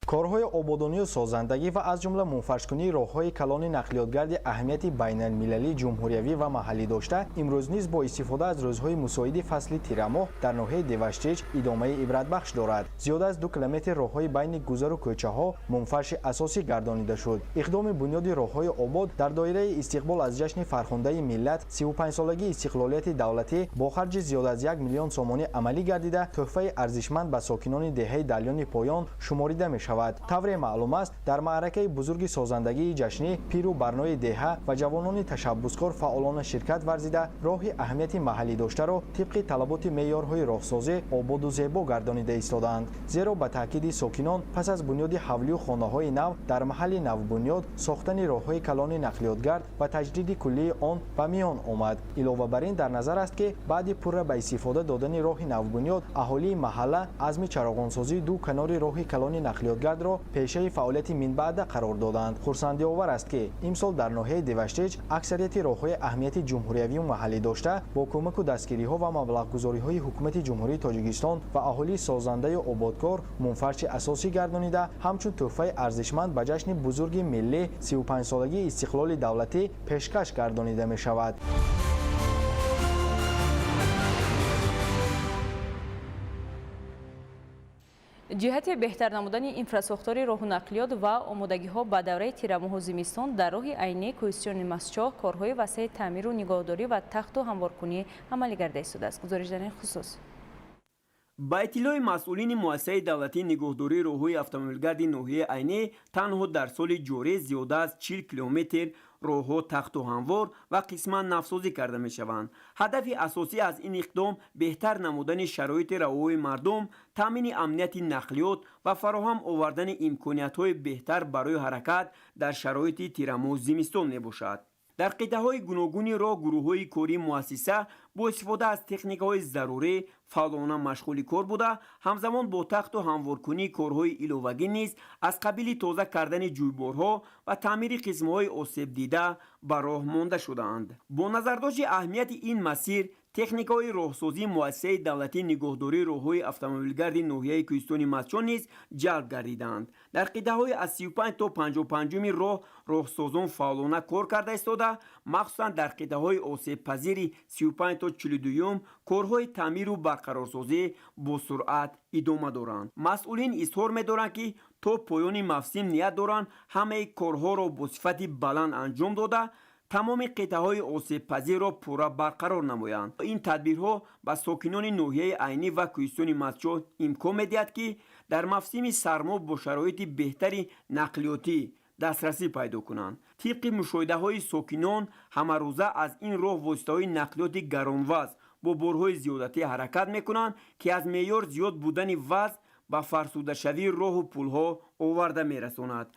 Speaker 21: Корҳои ободонию созандагӣ ва аз ҷумла мунфаршкунии роҳҳои калони нақлиётгарди аҳамияти байналмилалӣ, ҷумҳуриявӣ ва маҳаллӣ дошта, имрӯз низ бо истифода аз рӯзҳои мусоиди фасли тирамоҳ дар ноҳияи Деваштич идомаи ибратбахш дорад. Зиёда аз 2 километр роҳҳои байни гузару кӯчаҳо мунфарши асосӣ гардонида шуд. Иқдоми бунёди роҳҳои обод дар доираи истиқбол аз ҷашни фархундаи миллат 35-солагии истиқлолияти давлатӣ бо харҷи зиёда аз 1 миллион сомонӣ амалӣ гардида, тӯҳфаи арзишманд ба сокинони деҳаи Далёни Поён шуморида мешавад. Тавре маълум аст, дар маъракаи бузурги созандагии ҷашнӣ пиру барнои деҳа ва ҷавонони ташаббускор фаъолона ширкат варзида, роҳи аҳамияти маҳаллӣ доштаро тибқи талаботи меъёрҳои роҳсозӣ ободу зебо гардонида истодаанд. Зеро ба таъкиди сокинон, пас аз бунёди ҳавлию хонаҳои нав дар маҳалли навбунёд сохтани роҳҳои калони нақлиётгард ва таҷдиди куллии он ба миён омад. Илова бар ин, дар назар аст, ки баъди пурра ба истифода додани роҳи навбунёд, аҳолии маҳалла азми чароғонсозии ду канори роҳи калони нақлиётгардро пешаи фаъолияти минбаъда қарор доданд. Хурсандиовар аст, ки имсол дар ноҳияи Деваштич аксарияти роҳҳои аҳамияти ҷумҳуриявию маҳаллӣ дошта бо кӯмаку дастгириҳо ва маблағгузориҳои ҳукумати Ҷумҳурии Тоҷикистон ва аҳолии созандаю ободкор мунфарши асосӣ гардонида, ҳамчун тӯҳфаи арзишманд ба ҷашни бузурги миллӣ 35-солагии истиқлоли давлатӣ пешкаш гардонида мешавад.
Speaker 7: Ҷиҳати беҳтар намудани инфрасохтори роҳу нақлиёт ва омодагиҳо ба давраи тирамоҳу зимистон дар роҳи Айнӣ кӯҳистони Мастчоҳ корҳои васеи таъмиру нигоҳдорӣ ва тахту ҳамворкунӣ амалӣ гарда истодааст. Гузориш дар ин хусус.
Speaker 22: Ба иттилои масъулини муассисаи давлатии нигоҳдории роҳҳои автомобилгарди ноҳияи Айнӣ, танҳо дар соли ҷорӣ зиёда аз 40 километр роҳҳо тахту ҳамвор ва қисман навсозӣ карда мешаванд. Ҳадафи асосӣ аз ин иқдом беҳтар намудани шароити равои мардум, таъмини амнияти нақлиёт ва фароҳам овардани имкониятҳои беҳтар барои ҳаракат дар шароити тирамоҳ зимистон мебошад. Дар қитъаҳои гуногуни роҳ гурӯҳҳои кории муассиса бо истифода аз техникаҳои зарурӣ фаъолона машғули кор буда, ҳамзамон бо тахту ҳамворкунии корҳои иловагӣ низ аз қабили тоза кардани ҷӯйборҳо ва таъмири қисмҳои осебдида ба роҳ монда шудаанд. Бо назардошти аҳамияти ин масир, техникаҳои роҳсозии муассисаи давлатии нигоҳдории роҳҳои автомобилгарди ноҳияи кӯҳистони Мастчоҳ низ ҷалб гардидаанд. Дар қитъаҳои аз 35 то 55 роҳ роҳсозон фаъолона кор карда истода, махсусан дар қитъаҳои осебпазири 35 то 42 корҳои таъмиру барқарорсозӣ бо суръат идома доранд. Масъулин изҳор медоранд, ки то поёни мавсим ният доранд ҳамаи корҳоро бо сифати баланд анҷом дода, тамоми қитъаҳои осебпазирро пурра барқарор намоянд. Ин тадбирҳо ба сокинони ноҳияи Айнӣ ва кӯҳистони Мастчоҳ имкон медиҳад, ки дар мавсими сармо бо шароити беҳтари нақлиётӣ дастрасӣ пайдо кунанд. Тибқи мушоҳидаҳои сокинон, ҳамарӯза аз ин роҳ воситаҳои нақлиёти гаронвазн бо борҳои зиёдатӣ ҳаракат мекунанд, ки аз меъёр зиёд будани вазн ба фарсудашавии роҳу пулҳо оварда мерасонад.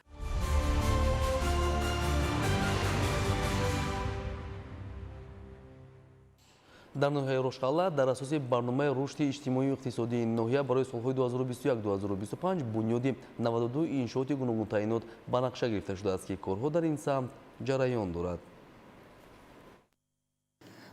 Speaker 8: Дар ноҳияи Рошқалъа дар асоси барномаи рушди иҷтимоию иқтисодии ноҳия барои солҳои 2021-2025 бунёди 92 иншооти гуногунтаъинот ба нақша гирифта шудааст, ки корҳо дар ин самт ҷараён дорад.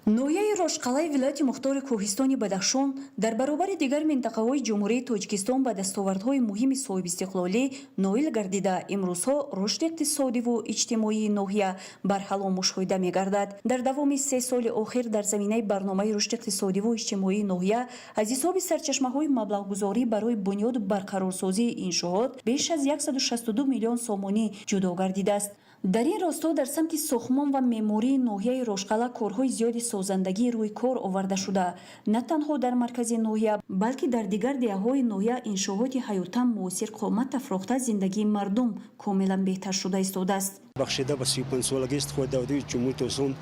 Speaker 23: Ноҳияи Рошқалъаи вилояти мухтори кӯҳистони Бадахшон дар баробари дигар минтақаҳои Ҷумҳурии Тоҷикистон ба дастовардҳои муҳими соҳибистиқлолӣ ноил гардида, имрӯзҳо рушди иқтисодиву иҷтимоии ноҳия барҳало мушоҳида мегардад. Дар давоми 3 соли охир дар заминаи барномаи рушди иқтисодиву иҷтимоии ноҳия аз ҳисоби сарчашмаҳои маблағгузорӣ барои бунёду барқарорсозии иншоот беш аз 162 миллион сомонӣ ҷудо гардидааст. Дар ин росто дар самти сохтмон ва меъмории ноҳияи Рошқалъа корҳои зиёди созандагӣ рӯи кор оварда шуда, на танҳо дар маркази ноҳия, балки дар дигар деҳаҳои ноҳия иншооти ҳаётан муосир қомат афрохта, зиндагии мардум комилан беҳтар шуда истодааст.
Speaker 24: Бахшида ба 35-солагии истиқлоли давлатии Ҷумҳурии Тоҷикистон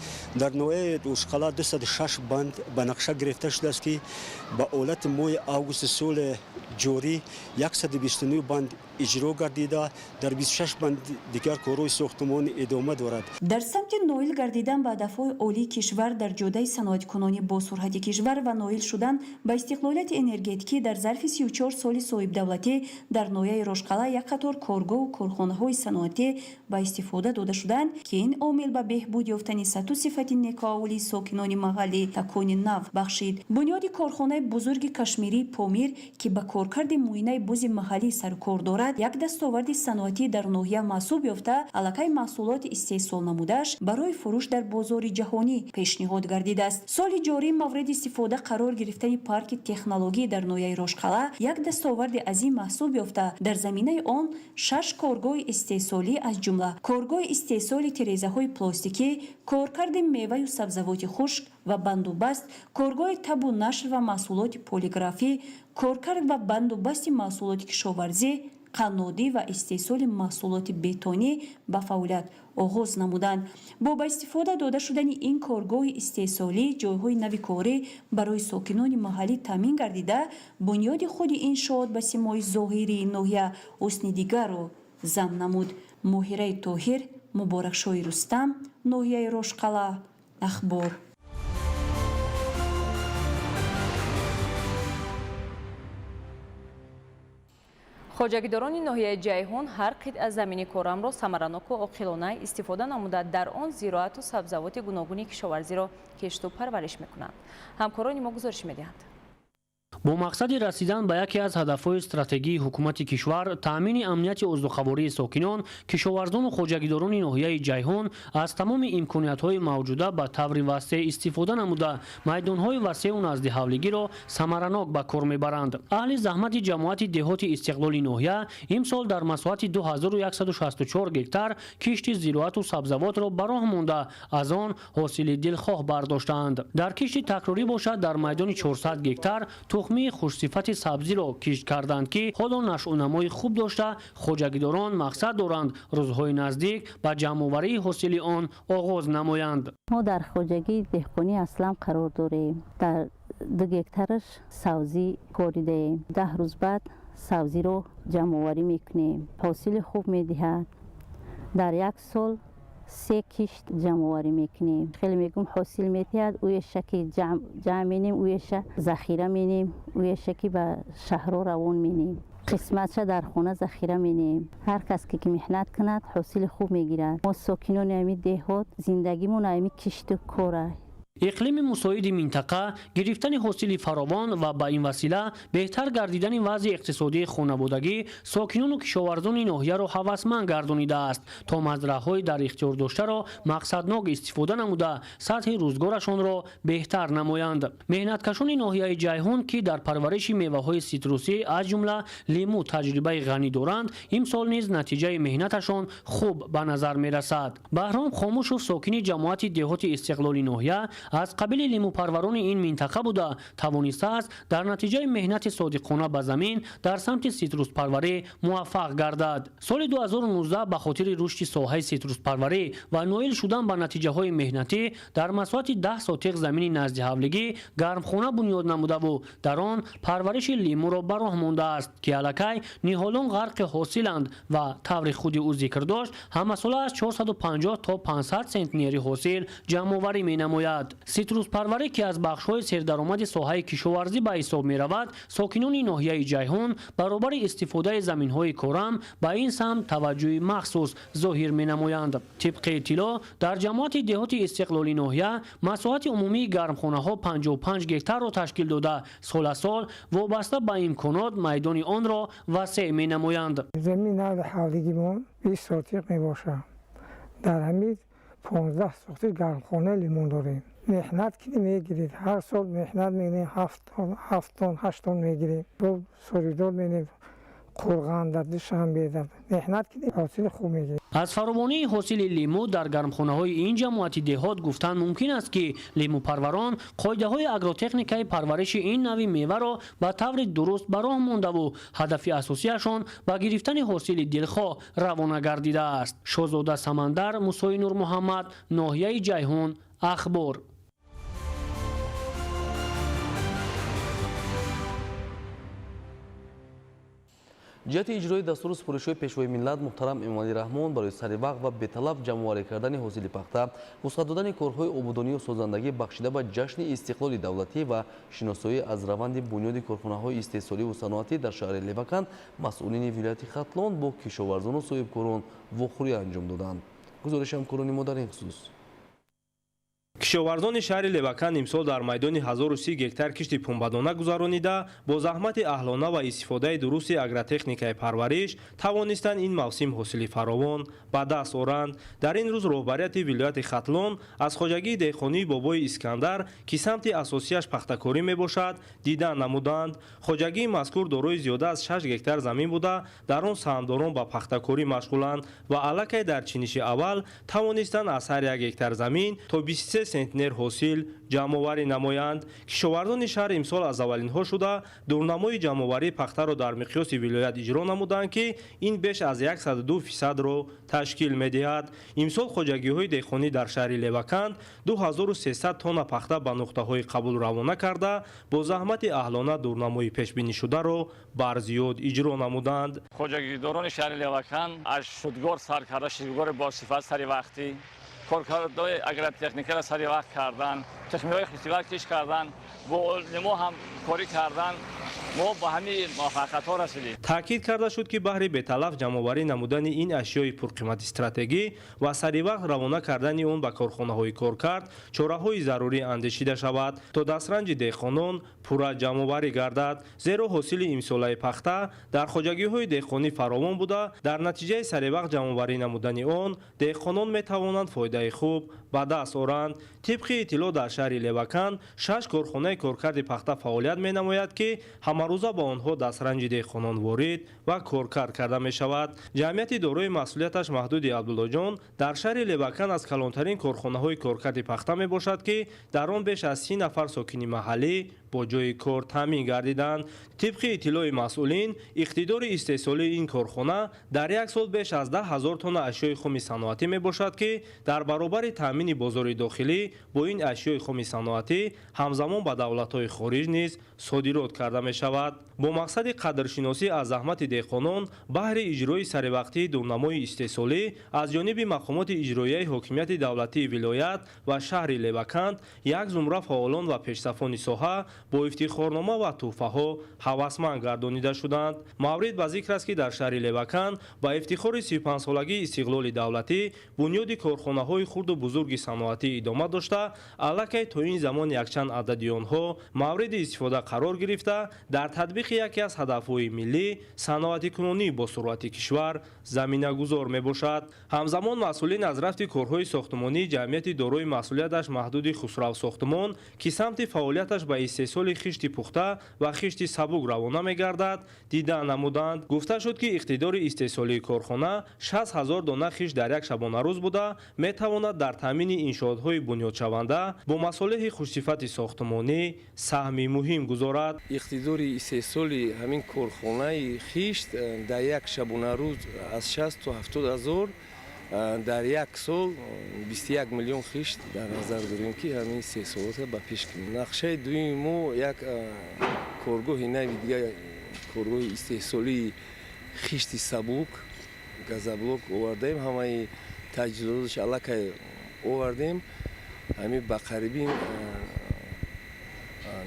Speaker 24: дар ноҳияи Рошқалъа 206 банд ба нақша гирифта шудааст, ки ба ҳолати моҳи августи соли ҷорӣ 129 банд иҷро гардида, дар 26 банд дигар корҳои сохтмон идома дорад.
Speaker 23: Дар самти ноил гардидан ба ҳадафҳои олии кишвар дар ҷодаи саноаткунонӣ бо суръати кишвар ва ноил шудан ба истиқлолияти энергетикӣ дар зарфи 34 соли соҳибдавлатӣ дар ноҳияи Рошқалъа як қатор коргоҳу корхонаҳои саноатӣ ба истифода дода шуданд, ки ин омил ба беҳбуд ёфтани сатҳу сифати некуаҳволии сокинони маҳаллӣ такони нав бахшид. Бунёди корхонаи бузурги кашмирии Помир, ки ба коркарди муинаи бузи маҳаллӣ сарукор дорад, мегардад, як дастоварди саноатӣ дар ноҳия маҳсуб ёфта, аллакай маҳсулоти истеҳсол намудааш барои фурӯш дар бозори ҷаҳонӣ пешниҳод гардидааст. Соли ҷорӣ мавриди истифода қарор гирифтани парки технологӣ дар ноҳияи Рошқалъа як дастоварди азим маҳсуб ёфта, дар заминаи он 6 коргоҳи истеҳсолӣ, аз ҷумла коргоҳи истеҳсоли тирезаҳои пластикӣ, коркарди меваю сабзавоти хушк ва бандубаст, коргоҳи табу нашр ва маҳсулоти полиграфӣ, коркард ва бандубасти маҳсулоти кишоварзӣ, қаннодӣ ва истеҳсоли маҳсулоти бетонӣ ба фаъолият оғоз намуданд. Бо ба истифода дода шудани ин коргоҳи истеҳсолӣ ҷойҳои нави корӣ барои сокинони маҳаллӣ таъмин гардида, бунёди худи иншоот ба симои зоҳирии ноҳия ҳусни дигарро зам намуд. Моҳираи Тоҳир, Муборакшоҳи Рустам, ноҳияи Рошқалъа, Ахбор.
Speaker 7: Хоҷагидорони ноҳияи Ҷайҳун ҳар қитъа замини корамро самараноку оқилона истифода намуда, дар он зироату сабзавоти гуногуни кишоварзиро кишту парвариш мекунанд. Ҳамкорони мо гузориш медиҳанд.
Speaker 1: Бо мақсади расидан ба яке аз ҳадафҳои стратегии ҳукумати кишвар, таъмини амнияти озуқавории сокинон, кишоварзону хоҷагидорони ноҳияи Ҷайҳун аз тамоми имкониятҳои мавҷуда ба таври васеъ истифода намуда, майдонҳои васеъу наздиҳавлигиро самаранок ба кор мебаранд. Аҳли заҳмати ҷамоати деҳоти Истиқлоли ноҳия имсол дар масоҳати 2164 гектар кишти зироату сабзавотро ба роҳ монда, аз он ҳосили дилхоҳ бардоштаанд. Дар кишти такрорӣ бошад, дар майдони 400 гектар тухмии хушсифати сабзиро кишт карданд, ки ҳоло нашъунамои хуб дошта, хоҷагидорон мақсад доранд рӯзҳои наздик ба ҷамъоварии ҳосили он оғоз намоянд.
Speaker 2: Мо дар хоҷагии деҳқонӣ Аслам қарор дорем. Дар 2 гектараш сабзӣ коридаем. 10 рӯз баъд сабзиро ҷамъоварӣ мекунем. Ҳосили хуб медиҳад. Дар як сол 3 кишт ҷамъоварӣ мекунем. Хеле мегӯм ҳосил медиҳад, уеша ки ҷамъ менем, уеша захира менем, уеша ки ба шаҳрҳо равон менем. Қисматша дар хона захира менем. Ҳар кас ки меҳнат кунад, ҳосили хуб мегирад. Мо сокинони ҳамин деҳот зиндагимон ҳамин кишту кор аст.
Speaker 1: Иқлими мусоиди минтақа, гирифтани ҳосили фаровон ва ба ин васила беҳтар гардидани вазъи иқтисодии хонаводагӣ сокинону кишоварзони ноҳияро ҳавасманд гардонидааст, то мазраъҳои дар ихтиёр доштаро мақсаднок истифода намуда, сатҳи рӯзгорашонро беҳтар намоянд. Меҳнаткашони ноҳияи Ҷайҳун, ки дар парвариши меваҳои ситрусӣ аз ҷумла лимӯ таҷрибаи ғанӣ доранд, имсол низ натиҷаи меҳнаташон хуб ба назар мерасад. Баҳром Хомушов, сокини ҷамоати деҳоти Истиқлоли ноҳия, аз қабили лимӯпарварони ин минтақа буда, тавонистааст дар натиҷаи меҳнати содиқона ба замин дар самти ситруспарварӣ муваффақ гардад. Соли 2019 ба хотири рушди соҳаи ситруспарварӣ ва ноил шудан ба натиҷаҳои меҳнатӣ дар масоҳати 10 сотиқ замини наздиҳавлигӣ гармхона бунёд намудаву дар он парвариши лимӯро ба роҳ мондааст, ки аллакай ниҳолон ғарқи ҳосиланд ва таври худи ӯ зикр дошт, ҳамасола аз 450 то 500 сентнери ҳосил ҷамъоварӣ менамояд. Ситруспарварӣ, ки аз бахшҳои сердаромади соҳаи кишоварзӣ ба ҳисоб меравад, сокинони ноҳияи Ҷайҳун баробари истифодаи заминҳои корам ба ин самт таваҷҷӯҳи махсус зоҳир менамоянд. Тибқи иттилоъ, дар ҷамоати деҳоти Истиқлоли ноҳия масоҳати умумии гармхонаҳо 55 гектарро ташкил дода, сол аз сол вобаста ба имконот майдони онро васеъ менамоянд.
Speaker 3: Замин ҳавлигимон 20 сотиқ мебошад. Дар ҳамин 15 сотиқ гармхонаи лимон дорем. Меҳнат ки мегиред, ҳар сол меҳнат мекунем, 7 тон 8 тон мегирем. Бо соридор менем, Қурған дар Душанбе дар меҳнат ки ҳосили хуб мегирем.
Speaker 1: Аз фаровонии ҳосили лимӯ дар гармхонаҳои ин ҷамоати деҳот гуфтан мумкин аст, ки лимӯпарварон қоидаҳои агротехникаи парвариши ин нави меваро ба таври дуруст ба роҳ мондаву ҳадафи асосияшон ба гирифтани ҳосили дилхоҳ равона гардидааст. Шоҳзода Самандар, Мусои Нурмуҳаммад, ноҳияи Ҷайҳун, Ахбор.
Speaker 8: Ҷиҳати иҷрои дастуру супоришҳои Пешвои миллат муҳтарам Эмомалӣ Раҳмон барои саривақт ва беталаф ҷамъоварӣ кардани ҳосили пахта, вусъат додани корҳои ободонию созандагӣ бахшида ба ҷашни истиқлоли давлатӣ ва шиносоӣ аз раванди бунёди корхонаҳои истеҳсоливу саноатӣ дар шаҳри Леваканд, масъулини вилояти Хатлон бо кишоварзону соҳибкорон вохӯрӣ анҷом доданд. Гузориши ҳамкорони мо дар ин хусус.
Speaker 4: Кишоварзони шаҳри Леваканд имсол дар майдони 1030 гектар кишти пунбадона гузаронида, бо заҳмати аҳлона ва истифодаи дурусти агротехникаи парвариш тавонистанд ин мавсим ҳосили фаровон ба даст оранд. Дар ин рӯз роҳбарияти вилояти Хатлон аз хоҷагии деҳқонии Бобои Искандар, ки самти асосияш пахтакорӣ мебошад, дидан намуданд. Хоҷагии мазкур дорои зиёда аз 6 гектар замин буда, дар он саҳмдорон ба пахтакорӣ машғуланд ва аллакай дар чиниши аввал тавонистанд аз ҳар як гектар замин то 23 центнер ҳосил ҷамъоварӣ намоянд. Кишоварзони шаҳр имсол аз аввалинҳо шуда дурнамои ҷамъоварии пахтаро дар миқёси вилоят иҷро намуданд, ки ин беш аз 102%-ро ташкил медиҳад. Имсол хоҷагиҳои деҳқонӣ дар шаҳри Леваканд 2300 тонна пахта ба нуқтаҳои қабул равона карда, бо заҳмати аҳлона дурнамои пешбинишударо барзиёд иҷро намуданд.
Speaker 5: Хоҷагидорони шаҳри Леваканд аз шудгор сар карда, шудгори босифат сари вақтӣ, коркардҳои агротехникаро сари вақт кардан, тухмиҳои хусусият кишт кардан, бо олимо ҳамкорӣ кардан, мо ба ҳамин муваффақиятҳо расидем.
Speaker 4: Таъкид карда шуд, ки баҳри беталаф ҷамъоварӣ намудани ин ашёи пурқимати стратегӣ ва саривақт равона кардани он ба корхонаҳои коркард чораҳои зарурӣ андешида шавад, то дастранҷи деҳқонон пурра ҷамъоварӣ гардад. Зеро ҳосили имсолаи пахта дар хоҷагиҳои деҳқонӣ фаровон буда, дар натиҷаи саривақт ҷамъоварӣ намудани он деҳқонон метавонанд фоидаи хуб ба даст оранд. Тибқи иттилоъ, дар шаҳри Леваканд 6 корхонаи коркарди пахта фаъолият менамояд, ки ҳамарӯза ба онҳо дастранҷи деҳқонон ворид ва коркард карда мешавад. Ҷамъияти дорои масъулияташ маҳдуди Абдуллоҷон дар шаҳри Леваканд аз калонтарин корхонаҳои коркарди пахта мебошад, ки дар он беш аз 30 нафар сокини маҳаллӣ бо ҷойи кор таъмин гардиданд. Тибқи иттилои масъулин, иқтидори истеҳсолии ин корхона дар як сол беш аз 10 000 тонна ашёи хоми саноатӣ мебошад, ки дар баробари таъмини бозори дохилӣ бо ин ашёи хоми саноатӣ ҳамзамон ба давлатҳои хориҷ низ содирот карда мешавад. Бо мақсади қадршиносӣ аз заҳмати деҳқонон баҳри иҷрои саривақтии дурнамои истеҳсолӣ аз ҷониби мақомоти иҷроияи ҳокимияти давлатии вилоят ва шаҳри Леваканд як зумра фаъолон ва пешсафони соҳа бо ифтихорнома ва тӯҳфаҳо ҳавасманд гардонида шуданд. Маврид ба зикр аст, ки дар шаҳри Леваканд ба ифтихори 35-солагии истиқлоли давлатӣ бунёди корхонаҳои хурду бузурги саноатӣ идома дошта, аллакай то ин замон якчанд адади онҳо мавриди истифода қарор гирифта, дар татбиқи яке аз ҳадафҳои миллӣ саноатикунонии босуръати кишвар заминагузор мебошад. Ҳамзамон масъулин аз рафти корҳои сохтмонии ҷамъияти дорои масъулияташ маҳдуди Хусрав сохтмон, ки самти фаъолияташ ба истеҳсоли хишти пухта ва хишти сабук равона мегардад, дида намуданд. Гуфта шуд, ки иқтидори истеҳсолии корхона 60 000 дона хишт дар як шабонарӯз буда, метавонад дар таъмини иншоотҳои бунёдшаванда бо масолеҳи хушсифати сохтмонӣ саҳми муҳим гузорад.
Speaker 6: Иқтидори истеҳсоли ҳамин корхонаи хишт дар як шабонарӯз аз 60 то 70 ҳазор, дар як сол 21 миллион хишт дар назар дорем, ки ҳамин истеҳсолотро ба пеш кунем. Нақшаи дуюми мо як коргоҳи нави дигар, коргоҳи истеҳсолии хишти сабук, газоблок овардаем, ҳамаи таҷҳизоташ аллакай овардем, ҳамин ба қарибӣ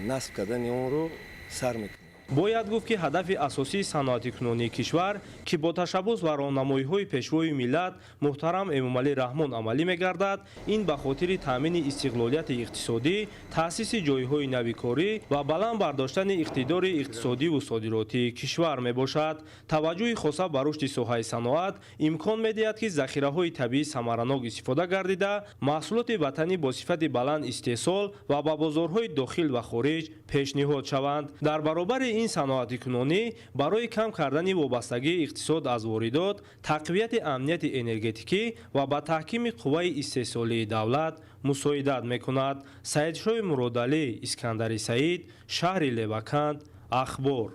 Speaker 6: насб кардани онро сар мекунем.
Speaker 4: Бояд гуфт, ки ҳадафи асосии саноатикунонии кишвар, ки бо ташаббус ва роҳнамоиҳои пешвои миллат муҳтарам Эмомалӣ Раҳмон амалӣ мегардад, ин ба хотири таъмини истиқлолияти иқтисодӣ, таъсиси ҷойҳои нави корӣ ва баланд бардоштани иқтидори иқтисодиву содиротии кишвар мебошад. Таваҷҷӯҳи хоса ба рушди соҳаи саноат имкон медиҳад, ки захираҳои табиӣ самаранок истифода гардида, маҳсулоти ватанӣ бо сифати баланд истеҳсол ва ба бозорҳои дохил ва хориҷ пешниҳод шаванд. Дар баробари ин саноатикунонӣ барои кам кардани вобастагии иқтисод аз воридот, тақвияти амнияти энергетикӣ ва ба таҳкими қувваи истеҳсолии давлат мусоидат мекунад. Саидшоҳи Муродалӣ, Искандари Саид, шаҳри Леваканд, Ахбор.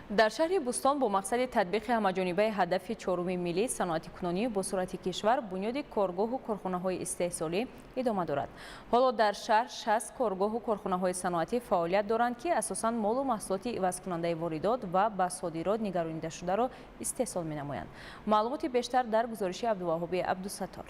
Speaker 7: Дар шаҳри Бӯстон бо мақсади татбиқи ҳамаҷонибаи ҳадафи чоруми миллӣ саноатикунонӣ бо суръати кишвар бунёди коргоҳу корхонаҳои истеҳсолӣ идома дорад. Ҳоло дар шаҳр 60 коргоҳу корхонаҳои саноатӣ фаъолият доранд, ки асосан молу маҳсулоти ивазкунандаи воридот ва ба содирот нигаронидашударо истеҳсол менамоянд. Маълумоти бештар дар гузориши Абдуваҳоби Абдусаттор.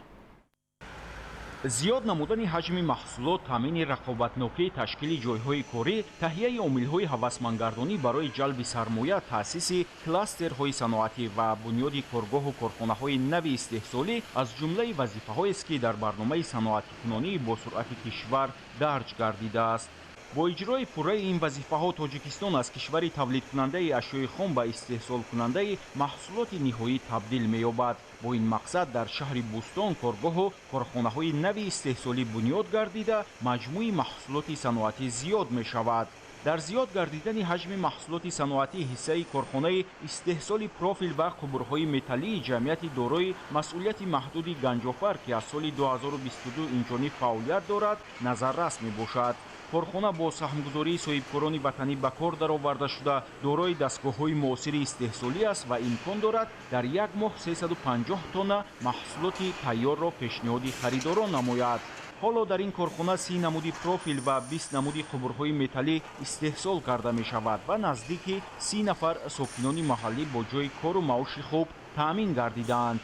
Speaker 9: Зиёд намудани ҳаҷми маҳсулот, таъмини рақобатнокии ташкили ҷойҳои корӣ, таҳияи омилҳои ҳавасмандгардонӣ барои ҷалби сармоя, таъсиси кластерҳои саноатӣ ва бунёди коргоҳу корхонаҳои нави истеҳсолӣ аз ҷумлаи вазифаҳоест, ки дар барномаи саноатикунонии босуръати кишвар дарҷ гардидааст. Бо иҷрои пурраи ин вазифаҳо Тоҷикистон аз кишвари тавлидкунандаи ашёи хом ба истеҳсолкунандаи маҳсулоти ниҳоӣ табдил меёбад. Бо ин мақсад дар шаҳри Бӯстон коргоҳу корхонаҳои нави истеҳсолӣ бунёд гардида, маҷмӯи маҳсулоти саноатӣ зиёд мешавад. Дар зиёд гардидани ҳаҷми маҳсулоти саноатӣ ҳиссаи корхонаи истеҳсоли профил ва қубурҳои металлии ҷамъияти дорои масъулияти маҳдуди Ганҷофар, ки аз соли 2022 инҷониб фаъолият дорад, назаррас мебошад. Корхона бо саҳмгузории соҳибкорони ватанӣ ба кор дароварда шуда, дорои дастгоҳҳои муосири истеҳсолӣ аст ва имкон дорад дар як моҳ 350 тонна маҳсулоти тайёрро пешниҳоди харидорон намояд. Ҳоло дар ин корхона 30 намуди профил ва 20 намуди қубурҳои металлӣ истеҳсол карда мешавад ва наздики 30 нафар сокинони маҳаллӣ бо ҷойи кору маоши хуб таъмин гардидаанд.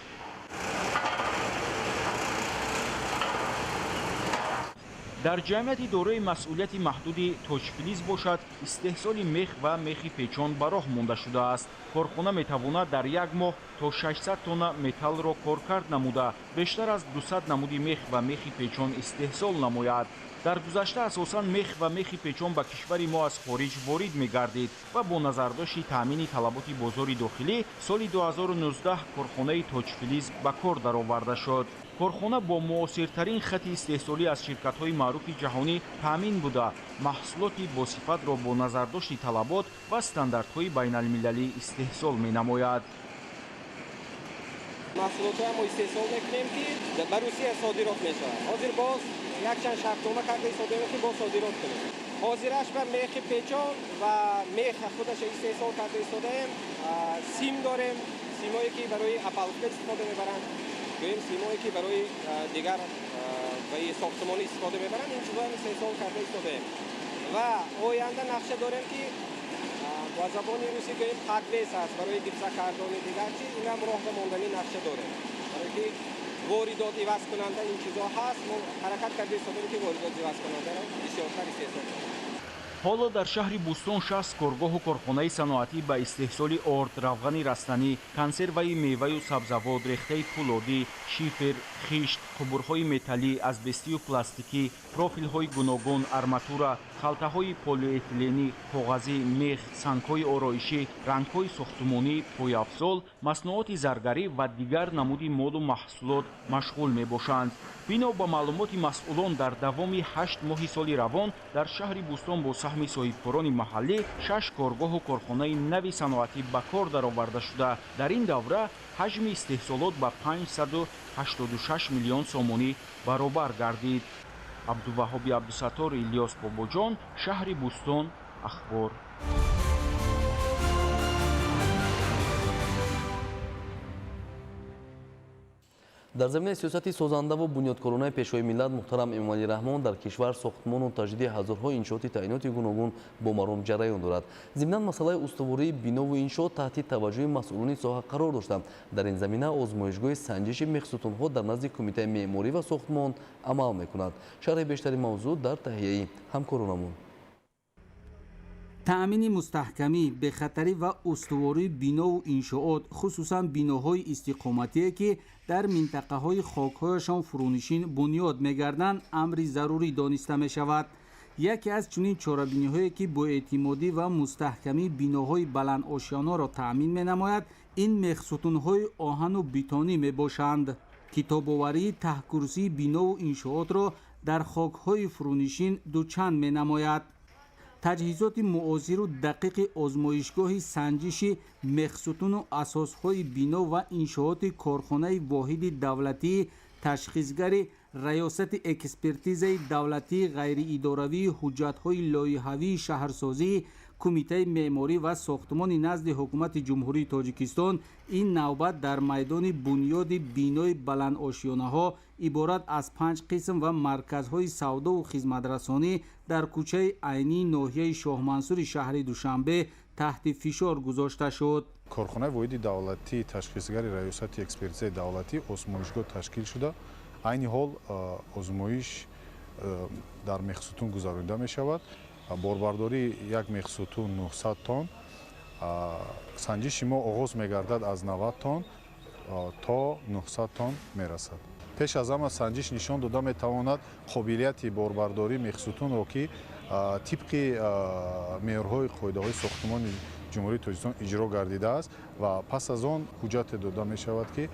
Speaker 9: Дар ҷамъияти дорои масъулияти маҳдуди Тоҷфилиз бошад, истеҳсоли мех ва мехи печон ба роҳ монда шудааст. Корхона метавонад дар як моҳ то 600 тонна металлро коркард намуда, бештар аз 200 намуди мех ва мехи печон истеҳсол намояд. Дар гузашта асосан мех ва мехи печон ба кишвари мо аз хориҷ ворид мегардид ва бо назардошти таъмини талаботи бозори дохилӣ соли 2019 корхонаи Тоҷфилиз ба кор дароварда шуд. Корхона бо муосиртарин хати истеҳсолӣ аз ширкатҳои маъруфи ҷаҳонӣ таъмин буда, маҳсулоти босифатро бо назардошти талабот ва стандартҳои байналмилалӣ истеҳсол менамояд.
Speaker 10: Маҳсулотҳоя мо истеҳсол мекунем, ки ба Русия содирот мешавад. Ҳозир боз якчанд шартнома карда истодем, ки боз содирот кунем. Ҳозираш ба мехи печон ва мех худаша истеҳсол карда истодаем. Сим дорем, симое ки барои опалубка истифода мебаранд, гӯем симое ки барои дигар сохтмонӣ истифода мебаранд, ин чизҳоам истеҳсол карда истодаем. Ва оянда нақша дорем, ки ба забони русӣ гӯем подвес аст барои гипсокартони дигар чиз, инам роҳ ба мондани нақша дорем. Барои ки воридот ивазкунанда ин чизҳо ҳаст, мо ҳаракат карда истодаем, ки воридот ивазкунандаро бисёртар истеҳсол кунем.
Speaker 9: Ҳоло дар шаҳри Бӯстон 60 коргоҳу корхонаи саноатӣ ба истеҳсоли орд, равғани растанӣ, консерваи меваю сабзавот, рехтаи пӯлодӣ, шифер, хишт, қубурҳои металлӣ, азбестию пластикӣ, профилҳои гуногун, арматура, халтаҳои полиэтиленӣ, коғазӣ, мех, сангҳои ороишӣ, рангҳои сохтмонӣ, пойафзол, маснуоти заргарӣ ва дигар намуди молу маҳсулот машғул мебошанд. Бино ба маълумоти масъулон, дар давоми 8 моҳи соли равон дар шаҳри Бӯстон бо саҳми соҳибкорони маҳаллӣ 6 коргоҳу корхонаи нави саноатӣ ба кор дароварда шуда, дар ин давра ҳаҷми истеҳсолот ба 586 миллион сомонӣ баробар гардид. Абдуваҳоби Абдусаттор, Илёс Бобоҷон, шаҳри Бӯстон, Ахбор.
Speaker 8: Дар заминаи сиёсати созандаву бунёдкоронаи Пешвои миллат муҳтарам Эмомалӣ Раҳмон дар кишвар сохтмону таҷдиди ҳазорҳо иншооти таъиноти гуногун бо маром ҷараён дорад. Зимнан масъалаи устувории бинову иншоот таҳти таваҷҷӯҳи масъулони соҳа қарор дошта, дар ин замина озмоишгоҳи санҷиши мехсутунҳо дар назди Кумитаи меъморӣ ва сохтмон амал мекунад. Шарҳи бештари мавзӯъ дар таҳияи ҳамкоронамон.
Speaker 11: Таъмини мустаҳкамӣ, бехатарӣ ва устувории бинову иншоот, хусусан биноҳои истиқоматие, ки дар минтақаҳои хокҳояшон фурӯнишин бунёд мегарданд, амри зарурӣ дониста мешавад. Яке аз чунин чорабиниҳое, ки боэътимодӣ ва мустаҳкамии биноҳои баландошёнаро таъмин менамояд, ин мехсутунҳои оҳану бетонӣ мебошанд. Китобоварии таҳкурсии бинову иншоотро дар хокҳои фурӯнишин дучанд менамояд. Таҷҳизоти муосиру дақиқи озмоишгоҳи санҷиши мехсутуну асосҳои бино ва иншооти корхонаи воҳиди давлатии ташхисгари Раёсати экспертизаи давлатии ғайриидоравии ҳуҷҷатҳои лоиҳавии шаҳрсозии Кумитаи меъморӣ ва сохтмони назди Ҳукумати Ҷумҳурии Тоҷикистон ин навбат дар майдони бунёди бинои баландошёнаҳо иборат аз 5 қисм ва марказҳои савдову хизматрасонӣ дар кӯчаи Айнии ноҳияи Шоҳмансури шаҳри Душанбе таҳти фишор гузошта шуд.
Speaker 14: Корхонаи воҳиди давлатии ташхисгари Раёсати экспертизаи давлатӣ озмоишгоҳ ташкил шуда, Айни ҳол озмоиш дар мехсутун гузаронида мешавад. Борбардории як мехсутун 900 тонн, санҷиши мо оғоз мегардад аз 90 тонн то 900 тонн мерасад. Пеш аз ҳама санҷиш нишон дода метавонад қобилияти борбардории мехсутунро, ки тибқи меъёрҳои қоидаҳои сохтумони Ҷумҳурии Тоҷикистон иҷро гардидааст ва пас аз он ҳуҷҷате дода мешавад, ки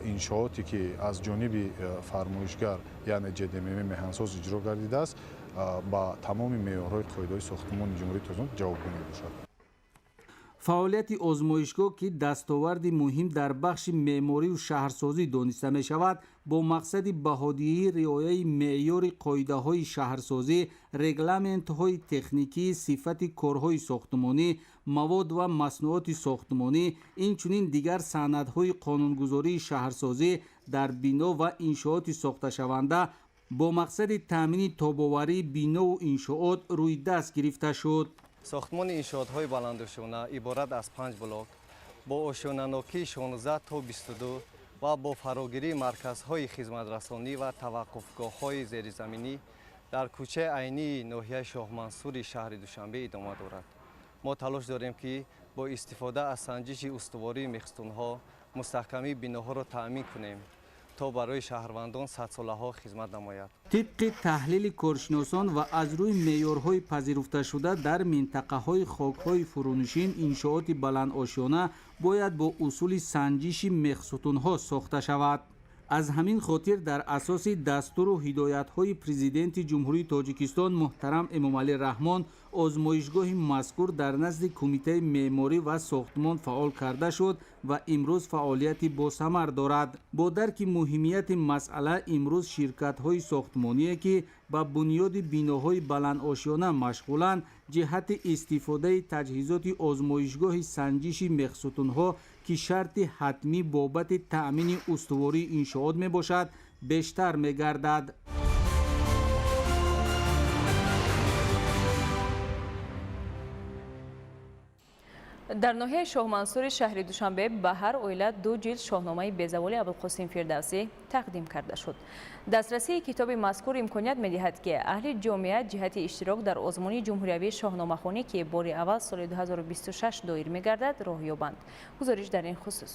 Speaker 14: иншооте ки аз ҷониби фармоишгар, яъне ҶДММ меҳансоз иҷро гардидааст, ба тамоми меъёрҳои қоидаҳои сохтумони Ҷумҳурии Тоҷикистон ҷавобгӯ мебошад.
Speaker 11: Фаъолияти озмоишгоҳ, ки дастоварди муҳим дар бахши меъморию шаҳрсозӣ дониста мешавад, бо мақсади баҳодиҳии риояи меъёри қоидаҳои шаҳрсозӣ, регламентҳои техникии сифати корҳои сохтмонӣ, мавод ва маснуоти сохтмонӣ, инчунин дигар санадҳои қонунгузории шаҳрсозӣ дар бино ва иншооти сохташаванда бо мақсади таъмини тобоварии бинову иншоот рӯи даст гирифта шуд.
Speaker 15: Сохтмони иншоотҳои баландошёна иборат аз 5 блок бо ошёнанокии 16 то 22 ва бо фарогирии марказҳои хизматрасонӣ ва таваққуфгоҳҳои зеризаминӣ дар кӯчаи Айнии ноҳияи Шоҳмансури шаҳри Душанбе идома дорад. Мо талош дорем, ки бо истифода аз санҷиши устувории мехстунҳо мустаҳкамии биноҳоро таъмин кунем, то барои шаҳрвандон садсолаҳо хизмат намояд.
Speaker 11: Тибқи таҳлили коршиносон ва аз рӯи меъёрҳои пазируфташуда дар минтақаҳои хокҳои фурӯнишин иншооти баландошёна бояд бо усули санҷиши мехсутунҳо сохта шавад. Аз ҳамин хотир дар асоси дастуру ҳидоятҳои Президенти Ҷумҳурии Тоҷикистон муҳтарам Эмомалӣ Раҳмон озмоишгоҳи мазкур дар назди Кумитаи меъморӣ ва сохтмон фаъол карда шуд ва имрӯз фаъолияти босамар дорад. Бо дарки муҳимияти масъала имрӯз ширкатҳои сохтмоние, ки ба бунёди биноҳои баландошёна машғуланд, ҷиҳати истифодаи таҷҳизоти озмоишгоҳи санҷиши мехсутунҳо, ки шарти ҳатмӣ бобати таъмини устувории иншоот мебошад, бештар мегардад.
Speaker 7: Дар ноҳияи Шоҳмансури шаҳри Душанбе ба ҳар оила 2 ҷилд шоҳномаи безаволи Абулқосим Фирдавсӣ тақдим карда шуд. Дастрасии китоби мазкур имконият медиҳад, ки аҳли ҷомеа ҷиҳати иштирок дар озмуни ҷумҳуриявии шоҳномахонӣ, ки бори аввал соли 2026 доир мегардад, роҳ ёбанд. Гузориш дар ин хусус.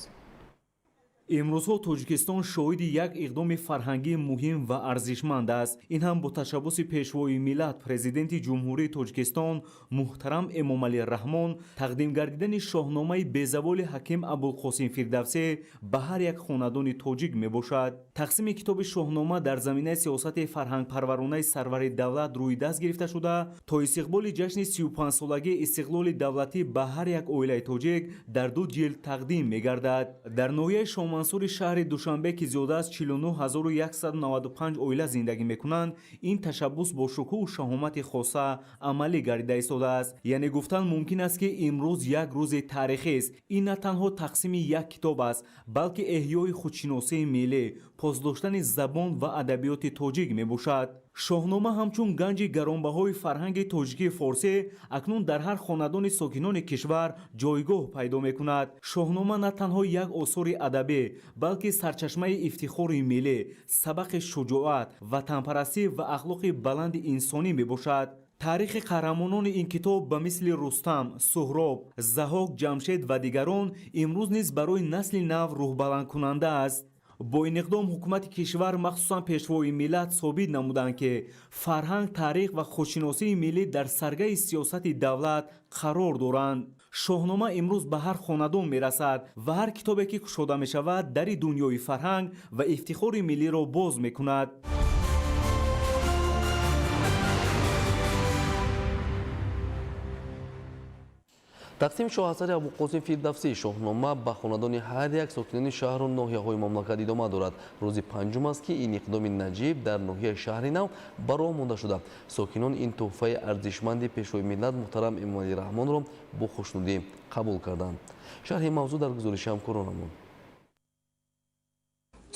Speaker 16: Имрӯзҳо Тоҷикистон шоҳиди як иқдоми фарҳангии муҳим ва арзишманд аст. Ин ҳам бо ташаббуси Пешвои миллат, Президенти Ҷумҳурии Тоҷикистон муҳтарам Эмомалӣ Раҳмон тақдим гардидани шоҳномаи безаволи ҳаким Абулқосим Фирдавсӣ ба ҳар як хонадони тоҷик мебошад. Тақсими китоби шоҳнома дар заминаи сиёсати фарҳангпарваронаи сарвари давлат рӯи даст гирифта шуда, то истиқболи ҷашни 35-солагии истиқлоли давлатӣ ба ҳар як оилаи тоҷик дар 2 ҷилд тақдим мегардад. Дар ноҳияи Шоҳмансури шаҳри Душанбе, ки зиёда аз 49195 оила зиндагӣ мекунанд, ин ташаббус бо шукӯҳу шаҳомати хоса амалӣ гардида истодааст. Яъне гуфтан мумкин аст, ки имрӯз як рӯзи таърихист. Ин на танҳо тақсими як китоб аст, балки эҳёи худшиносии миллӣ, посдоштани забон ва адабиёти тоҷик мебошад. Шоҳнома ҳамчун ганҷи гаронбаҳои фарҳанги тоҷикии форсӣ акнун дар ҳар хонадони сокинони кишвар ҷойгоҳ пайдо мекунад. Шоҳнома на танҳо як осори адабӣ, балки сарчашмаи ифтихори миллӣ, сабақи шуҷоат, ватанпарастӣ ва ахлоқи баланди инсонӣ мебошад. Таърихи қаҳрамонони ин китоб ба мисли Рустам, Суҳроб, Заҳок, Ҷамшед ва дигарон имрӯз низ барои насли нав рӯҳбаландкунанда аст. Бо ин иқдом ҳукумати кишвар, махсусан Пешвои миллат, собит намуданд, ки фарҳанг, таърих ва худшиносии миллӣ дар саргаи сиёсати давлат қарор доранд. Шоҳнома имрӯз ба ҳар хонадон мерасад ва ҳар китобе ки кушода мешавад, дари дунёи фарҳанг ва ифтихори миллиро боз мекунад.
Speaker 8: Тақсими шоҳасари Абуқосим Фирдавсӣ шоҳнома ба хонадони ҳар як сокинони шаҳру ноҳияҳои мамлакат идома дорад. Рӯзи панҷум аст, ки ин иқдоми наҷиб дар ноҳияи Шаҳри Нав ба роҳ монда шуда. Сокинон ин тӯҳфаи арзишманди Пешвои миллат муҳтарам Эмомалӣ Раҳмонро бо хушнудӣ қабул карданд. Шарҳи мавзӯъ дар гузориши ҳамкоронамон.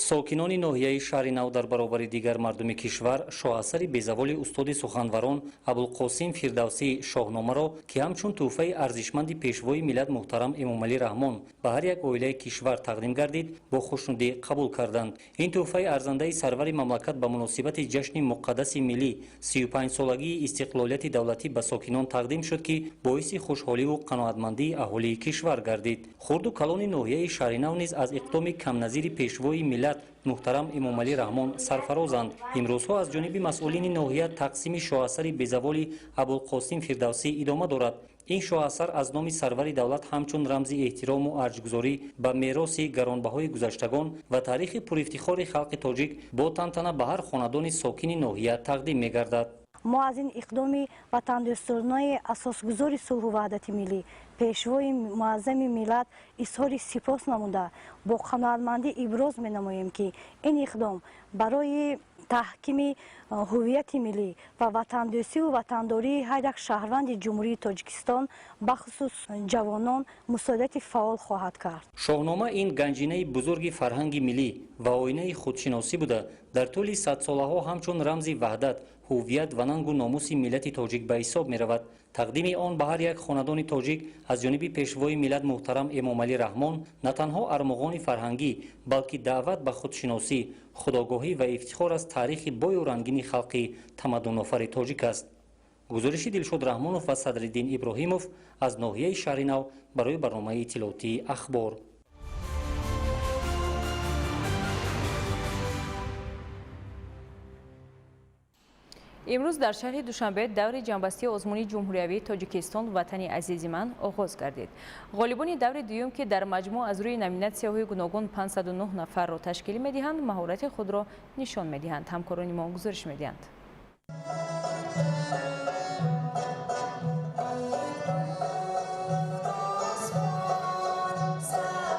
Speaker 13: Сокинони ноҳияи шаҳри нав дар баробари дигар мардуми кишвар шоҳасари безаволи устоди суханварон Абулқосим Фирдавсӣ Шоҳномаро, ки ҳамчун тӯҳфаи арзишманди пешвои миллат муҳтарам Эмомалӣ Раҳмон ба ҳар як оилаи кишвар тақдим гардид, бо хушнудӣ қабул карданд. Ин тӯҳфаи арзандаи сарвари мамлакат ба муносибати ҷашни муқаддаси миллӣ 35-солагии истиқлолияти давлатӣ ба сокинон тақдим шуд, ки боиси хушҳоливу қаноатмандии аҳолии кишвар гардид. Хурду калони ноҳияи шаҳри нав низ аз иқдоми камназири пешвои миллат муҳтарам Эмомалӣ Раҳмон сарфарозанд. Имрӯзҳо аз ҷониби масъулини ноҳия тақсими шоҳасари безаволи Абулқосим Фирдавсӣ идома дорад. Ин шоҳасар аз номи сарвари давлат ҳамчун рамзи эҳтирому арҷгузорӣ ба мероси гаронбаҳои гузаштагон ва таърихи пурифтихори халқи тоҷик бо тантана ба ҳар хонадони сокини ноҳия тақдим мегардад.
Speaker 17: Мо аз ин иқдоми ватандӯстонаи асосгузори сулҳу ваҳдати миллӣ, пешвои муаззами миллат изҳори сипос намуда, бо қаноатмандӣ иброз менамоем, ки ин иқдом барои таҳкими ҳуввияти миллӣ ва ватандӯстиву ватандории ҳар як шаҳрванди Ҷумҳурии Тоҷикистон, бахусус ҷавонон, мусоидати фаъол хоҳад кард.
Speaker 13: Шоҳнома ин ганҷинаи бузурги фарҳанги миллӣ ва оинаи худшиносӣ буда, дар тӯли садсолаҳо ҳамчун рамзи ваҳдат, ҳуввият ва нангу номуси миллати тоҷик ба ҳисоб меравад. Тақдими он ба ҳар як хонадони тоҷик аз ҷониби пешвои миллат муҳтарам Эмомалӣ Раҳмон на танҳо армуғони фарҳангӣ, балки даъват ба худшиносӣ, худогоҳӣ ва ифтихор аз таърихи бою рангини халқи тамаддунофари тоҷик аст. Гузориши Дилшод Раҳмонов ва Садриддин Иброҳимов аз ноҳияи шаҳри нав барои барномаи иттилоотии Ахбор.
Speaker 7: Имрӯз дар шаҳри Душанбе даври ҷамъбастии озмуни ҷумҳуриявии Тоҷикистон «Ватани азизи ман» оғоз гардид. Ғолибони даври дуюм, ки дар маҷмӯъ аз рӯи номинатсияҳои гуногун 509 нафарро ташкил медиҳанд, маҳорати худро нишон медиҳанд. Ҳамкорони мо гузориш медиҳанд.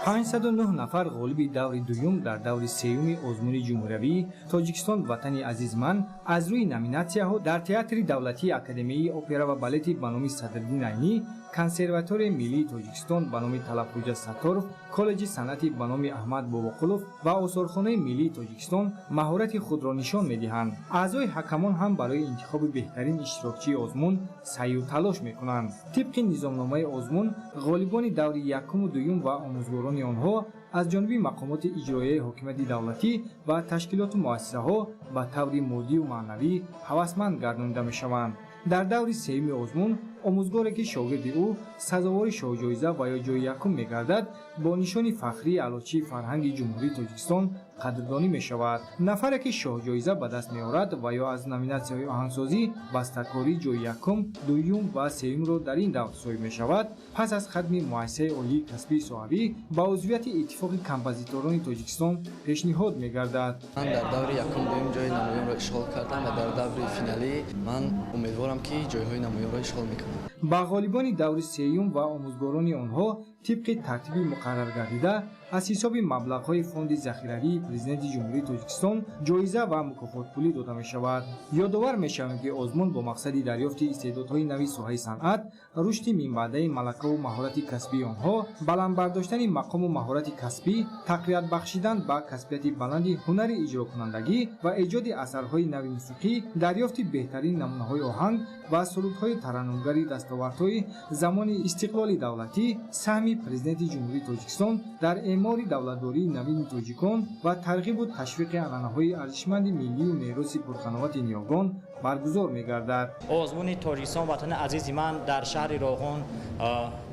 Speaker 18: 509 нафар ғолиби даври дуюм дар даври сеюми озмуни ҷумҳуриявии Тоҷикистон «Ватани азиз ман» аз рӯи номинатсияҳо дар Театри давлатии Академияи опера ва балети ба номи Садриддин Айнӣ, Консерваторияи миллии Тоҷикистон ба номи Талабхоҷа Сатторов, Коллеҷи санъати ба номи Аҳмад Бобоқулов ва Осорхонаи миллии Тоҷикистон маҳорати худро нишон медиҳанд. Аъзои ҳакамон ҳам барои интихоби беҳтарин иштирокчии озмун саъю талош мекунанд. Тибқи низомномаи озмун, ғолибони даври якуму дуюм ва омӯзгорони онҳо аз ҷониби мақомоти иҷроияи ҳокимияти давлатӣ ва ташкилоту муассисаҳо ба таври моддию маънавӣ ҳавасманд гардонида мешаванд. Дар даври сеюми озмун омӯзгоре, ки шогирди ӯ сазовори шоҳҷоиза ва ё ҷои якум мегардад, бо нишони фахрии Аълочии фарҳанги Ҷумҳурии Тоҷикистон қадрдонӣ мешавад. Нафаре, ки шоҳҷоиза ба даст меорад ва ё аз номинатсияҳои оҳангсозӣ, бастакорӣ ҷои якум, дуюм ва сеюмро дар ин давр соҳиб мешавад, пас аз хатми муассисаи олии касбии соҳавӣ ба узвияти Иттифоқи композиторони Тоҷикистон пешниҳод мегардад.
Speaker 19: Ман дар даври якум, дуюм ҷои намоёнро ишғол кардам ва дар даври финалӣ ман умедворам, ки ҷойҳои намоёнро ишғол мекунам.
Speaker 18: Ба ғолибони даври сеюм ва омӯзгорони онҳо тибқи тартиби муқарраргардида аз ҳисоби маблағҳои фонди захиравии Президенти Ҷумҳурии Тоҷикистон ҷоиза ва мукофотпулӣ дода мешавад. Ёдовар мешавем, ки озмун бо мақсади дарёфти истеъдодҳои нави соҳаи санъат, рушди минбаъдаи малакаву маҳорати касбии онҳо, баланд бардоштани мақому маҳорати касбӣ, тақвият бахшидан ба касбияти баланди ҳунари иҷрокунандагӣ ва эҷоди асарҳои нави мусиқӣ, дарёфти беҳтарин намунаҳои оҳанг ва сурудҳои тараннумгари дастовардҳои замони истиқлоли давлатӣ, саҳми Президенти Ҷумҳурии Тоҷикистон дар эъмори давлатдории навини тоҷикон ва тарғибу ташвиқи анъанаҳои арзишманди миллию мероси пурқаноати ниёгон баргузор мегардад.
Speaker 25: Озмуни Тоҷикистон «Ватани азизи ман» дар шаҳри Роғун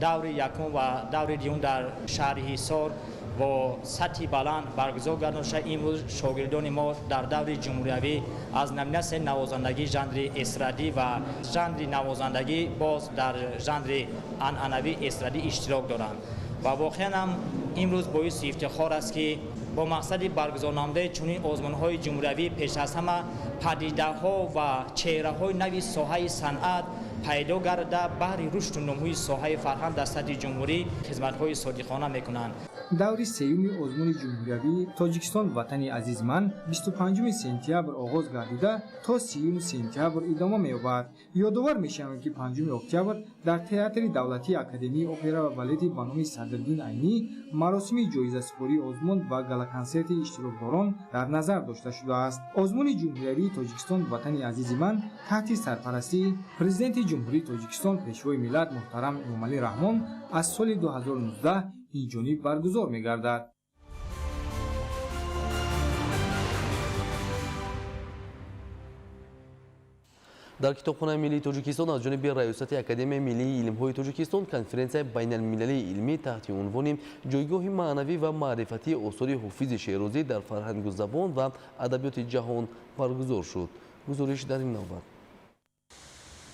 Speaker 25: даври якум ва даври дуюм дар шаҳри Ҳисор бо сатҳи баланд баргузор гардонида шуда. Имрӯз шогирдони мо дар даври ҷумҳуриявӣ аз номинатсияи навозандагӣ жанри эстрадӣ ва жанри навозандагӣ боз дар жанри анъанавӣ эстрадӣ иштирок доранд ва воқеан ҳам имрӯз боиси ифтихор аст, ки бо мақсади баргузор намудани чунин озмунҳои ҷумҳуриявӣ пеш аз ҳама падидаҳо ва чеҳраҳои нави соҳаи санъат пайдо гарда, баҳри рушду нумӯи соҳаи фарҳанг дар сатҳи ҷумҳурӣ хизматҳои содиқона мекунанд.
Speaker 18: Даври сеюми озмуни ҷумҳуриявии Тоҷикистон ватани азизи ман 25 сентябр оғоз гардида то 30 сентябр идома меёбад. Ёдовар мешавем, ки 5 октябр дар Театри давлатии Академияи опера ва балети ба номи Садриддин Айнӣ маросими ҷоизасупории озмун ва галаконсерти иштирокдорон дар назар дошта шудааст. Озмуни ҷумҳуриявии Тоҷикистон ватани азизи ман таҳти сарпарастии Президенти Ҷумҳурии Тоҷикистон Пешвои миллат муҳтарам Эмомалӣ Раҳмон аз соли 2019 инҷониб баргузор мегардад.
Speaker 8: Дар Китобхонаи миллии Тоҷикистон аз ҷониби Раёсати Академияи миллии илмҳои Тоҷикистон конференсияи байналмилалии илмӣ таҳти унвони ҷойгоҳи маънавӣ ва маърифатии осори Ҳофизи Шерозӣ дар фарҳангу забон ва адабиёти ҷаҳон баргузор шуд. Гузориш дар ин навбат.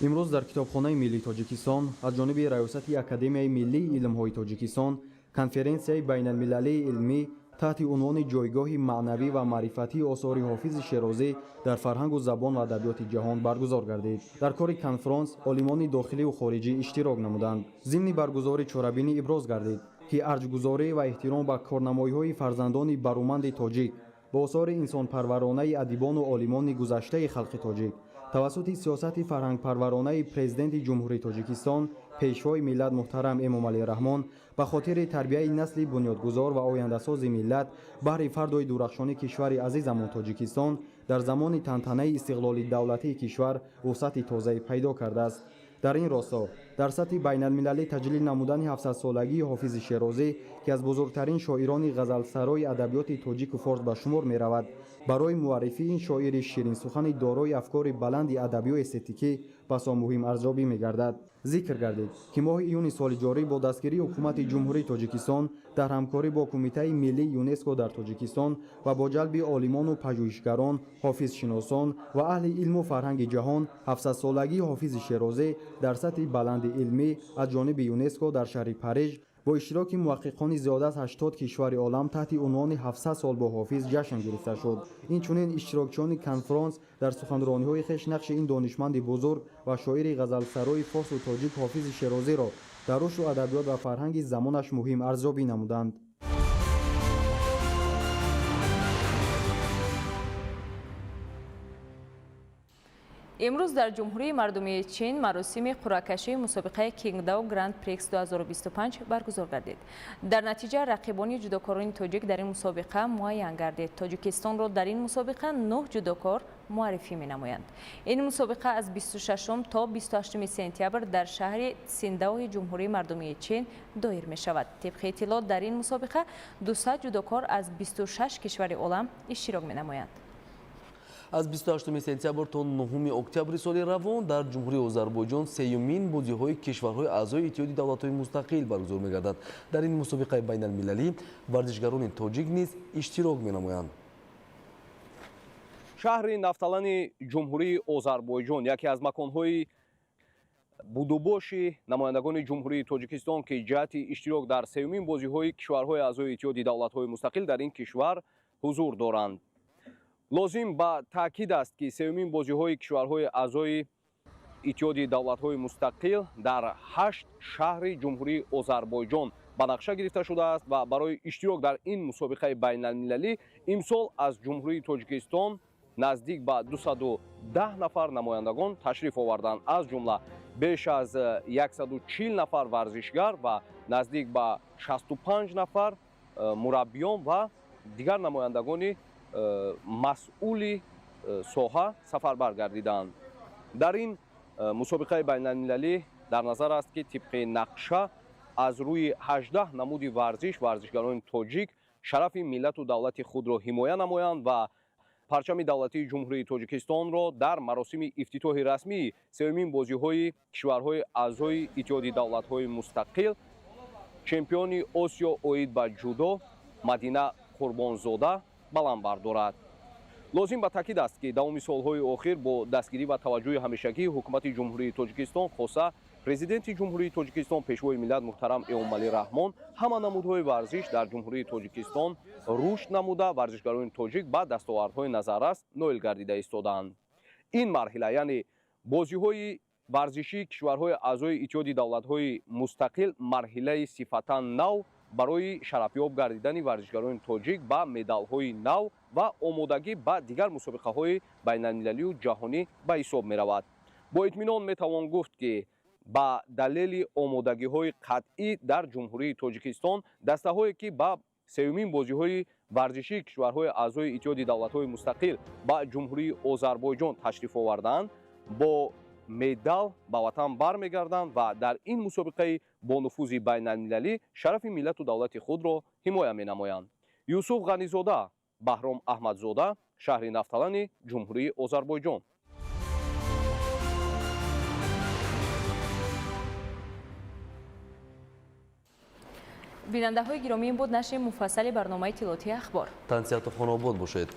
Speaker 12: Имрӯз дар Китобхонаи миллии Тоҷикистон аз ҷониби Раёсати Академияи миллии илмҳои Тоҷикистон конференсияи байналмилалии илмӣ таҳти унвони ҷойгоҳи маънавӣ ва маърифатии осори Ҳофизи Шерозӣ дар фарҳангу забон ва адабиёти ҷаҳон баргузор гардид. Дар кори конфронс олимони дохиливу хориҷӣ иштирок намуданд. Зимни баргузории чорабинӣ иброз гардид, ки арҷгузорӣ ва эҳтиром ба корнамоиҳои фарзандони баруманди тоҷик ба осори инсонпарваронаи адибону олимони гузаштаи халқи тоҷик тавассути сиёсати фарҳангпарваронаи Президенти Ҷумҳурии Тоҷикистон Пешвои миллат муҳтарам Эмомалӣ Раҳмон ба хотири тарбияи насли бунёдгузор ва ояндасози миллат баҳри фардои дурахшони кишвари азизамон Тоҷикистон дар замони тантанаи истиқлоли давлатии кишвар вусъати тозае пайдо кардааст. Дар ин росто дар сатҳи байналмилалӣ таҷлил намудани 700-солагии Ҳофизи Шерозӣ, ки аз бузургтарин шоирони ғазалсарои адабиёти тоҷику форс ба шумор меравад, барои муаррифии ин шоири ширинсухани дорои афкори баланди адабию эстетикӣ басо муҳим арзёбӣ мегардад. Зикр гардид, ки моҳи июни соли ҷорӣ бо дастгирии Ҳукумати Ҷумҳурии Тоҷикистон дар ҳамкорӣ бо Кумитаи миллии ЮНЕСКО дар Тоҷикистон ва бо ҷалби олимону пажӯҳишгарон, ҳофизшиносон ва аҳли илму фарҳанги ҷаҳон 700-солагии Ҳофизи Шерозӣ дар сатҳи баланди илмӣ аз ҷониби ЮНЕСКО дар шаҳри Париж бо иштироки муҳаққиқони зиёда аз 80 кишвари олам таҳти унвони 700 сол бо ҳофиз ҷашн гирифта шуд. Инчунин иштирокчиёни конфронс дар суханрониҳои хеш нақши ин донишманди бузург ва шоири ғазалсарои форсу тоҷик Ҳофизи Шерозиро дар рушду адабиёт ва фарҳанги замонаш муҳим арзёбӣ намуданд.
Speaker 7: Имрӯз дар Ҷумҳурии Мардумии Чин маросими қуръакашии мусобиқаи Кингдао Гранд Прикс 2025 баргузор гардид. Дар натиҷа рақибони ҷудокорони тоҷик дар ин мусобиқа муайян гардид. Тоҷикистонро дар ин мусобиқа 9 ҷудокор муаррифӣ менамоянд. Ин мусобиқа аз 26 то 28 сентябр дар шаҳри Циндаои Ҷумҳурии Мардумии Чин доир мешавад. Тибқи иттилоъ дар ин мусобиқа 200 ҷудокор аз 26 кишвари олам иштирок менамоянд.
Speaker 8: Аз 28 сентябр то 9 октябри соли равон дар Ҷумҳурии Озарбойҷон сеюмин бозиҳои кишварҳои аъзои Иттиҳоди давлатҳои мустақил баргузор мегардад. Дар ин мусобиқаи байналмилалӣ варзишгарони тоҷик низ иштирок менамоянд.
Speaker 20: Шаҳри Нафталани Ҷумҳурии Озарбойҷон яке аз маконҳои будубоши намояндагони Ҷумҳурии Тоҷикистон, ки ҷиҳати иштирок дар сеюмин бозиҳои кишварҳои аъзои Иттиҳоди давлатҳои мустақил дар ин кишвар ҳузур доранд. Лозим ба таъкид аст, ки сеюмин бозиҳои кишварҳои аъзои Иттиҳоди давлатҳои мустақил дар 8 шаҳри Ҷумҳурии Озарбойҷон ба нақша гирифта шудааст ва барои иштирок дар ин мусобиқаи байналмилалӣ имсол аз Ҷумҳурии Тоҷикистон наздик ба 210 нафар намояндагон ташриф оварданд, аз ҷумла беш аз 140 нафар варзишгар ва наздик ба 65 нафар мураббиён ва дигар намояндагони масъули соҳа сафарбар гардиданд. Дар ин мусобиқаи байналмилалӣ дар назар аст, ки тибқи нақша аз рӯи 18 намуди варзиш варзишгарони тоҷик шарафи миллату давлати худро ҳимоя намоянд ва парчами давлатии Ҷумҳурии Тоҷикистонро дар маросими ифтитоҳи расмии сеюмин бозиҳои кишварҳои аъзои Иттиҳоди давлатҳои мустақил чемпиони Осиё оид ба ҷудо Мадина Қурбонзода баланд бардорад. Лозим ба таъкид аст, ки давоми солҳои охир бо дастгирӣ ва таваҷҷӯҳи ҳамешагии Ҳукумати Ҷумҳурии Тоҷикистон, хоса Президенти Ҷумҳурии Тоҷикистон Пешвои миллат муҳтарам Эмомалӣ Раҳмон, ҳама намудҳои варзиш дар Ҷумҳурии Тоҷикистон рушд намуда, варзишгарони тоҷик ба дастовардҳои назаррас ноил гардида истодаанд. Ин марҳила, яъне бозиҳои Варзишии кишварҳои аъзои Иттиҳоди давлатҳои мустақил марҳилаи сифатан нав барои шарафёб гардидани варзишгарони тоҷик ба медалҳои нав ва омодагӣ ба дигар мусобиқаҳои байналмилалию ҷаҳонӣ ба ҳисоб меравад. Бо итминон метавон гуфт, ки ба далели омодагиҳои қатъӣ дар Ҷумҳурии Тоҷикистон дастаҳое, ки ба сеюмин бозиҳои варзишии кишварҳои аъзои Иттиҳоди давлатҳои мустақил ба Ҷумҳурии Озарбойҷон ташриф овардаанд, бо медал ба ватан бармегарданд ва дар ин мусобиқаи бонуфузи байналмилалӣ шарафи миллату давлати худро ҳимоя менамоянд. Юсуф Ғанизода, Баҳром Аҳмадзода, шаҳри Нафталани Ҷумҳурии Озарбойҷон.
Speaker 7: Бинандаҳои гиромӣ, ин буд нашри муфассали барномаи иттилоотии Ахбор.
Speaker 8: Тансиҳату хонобод бошед.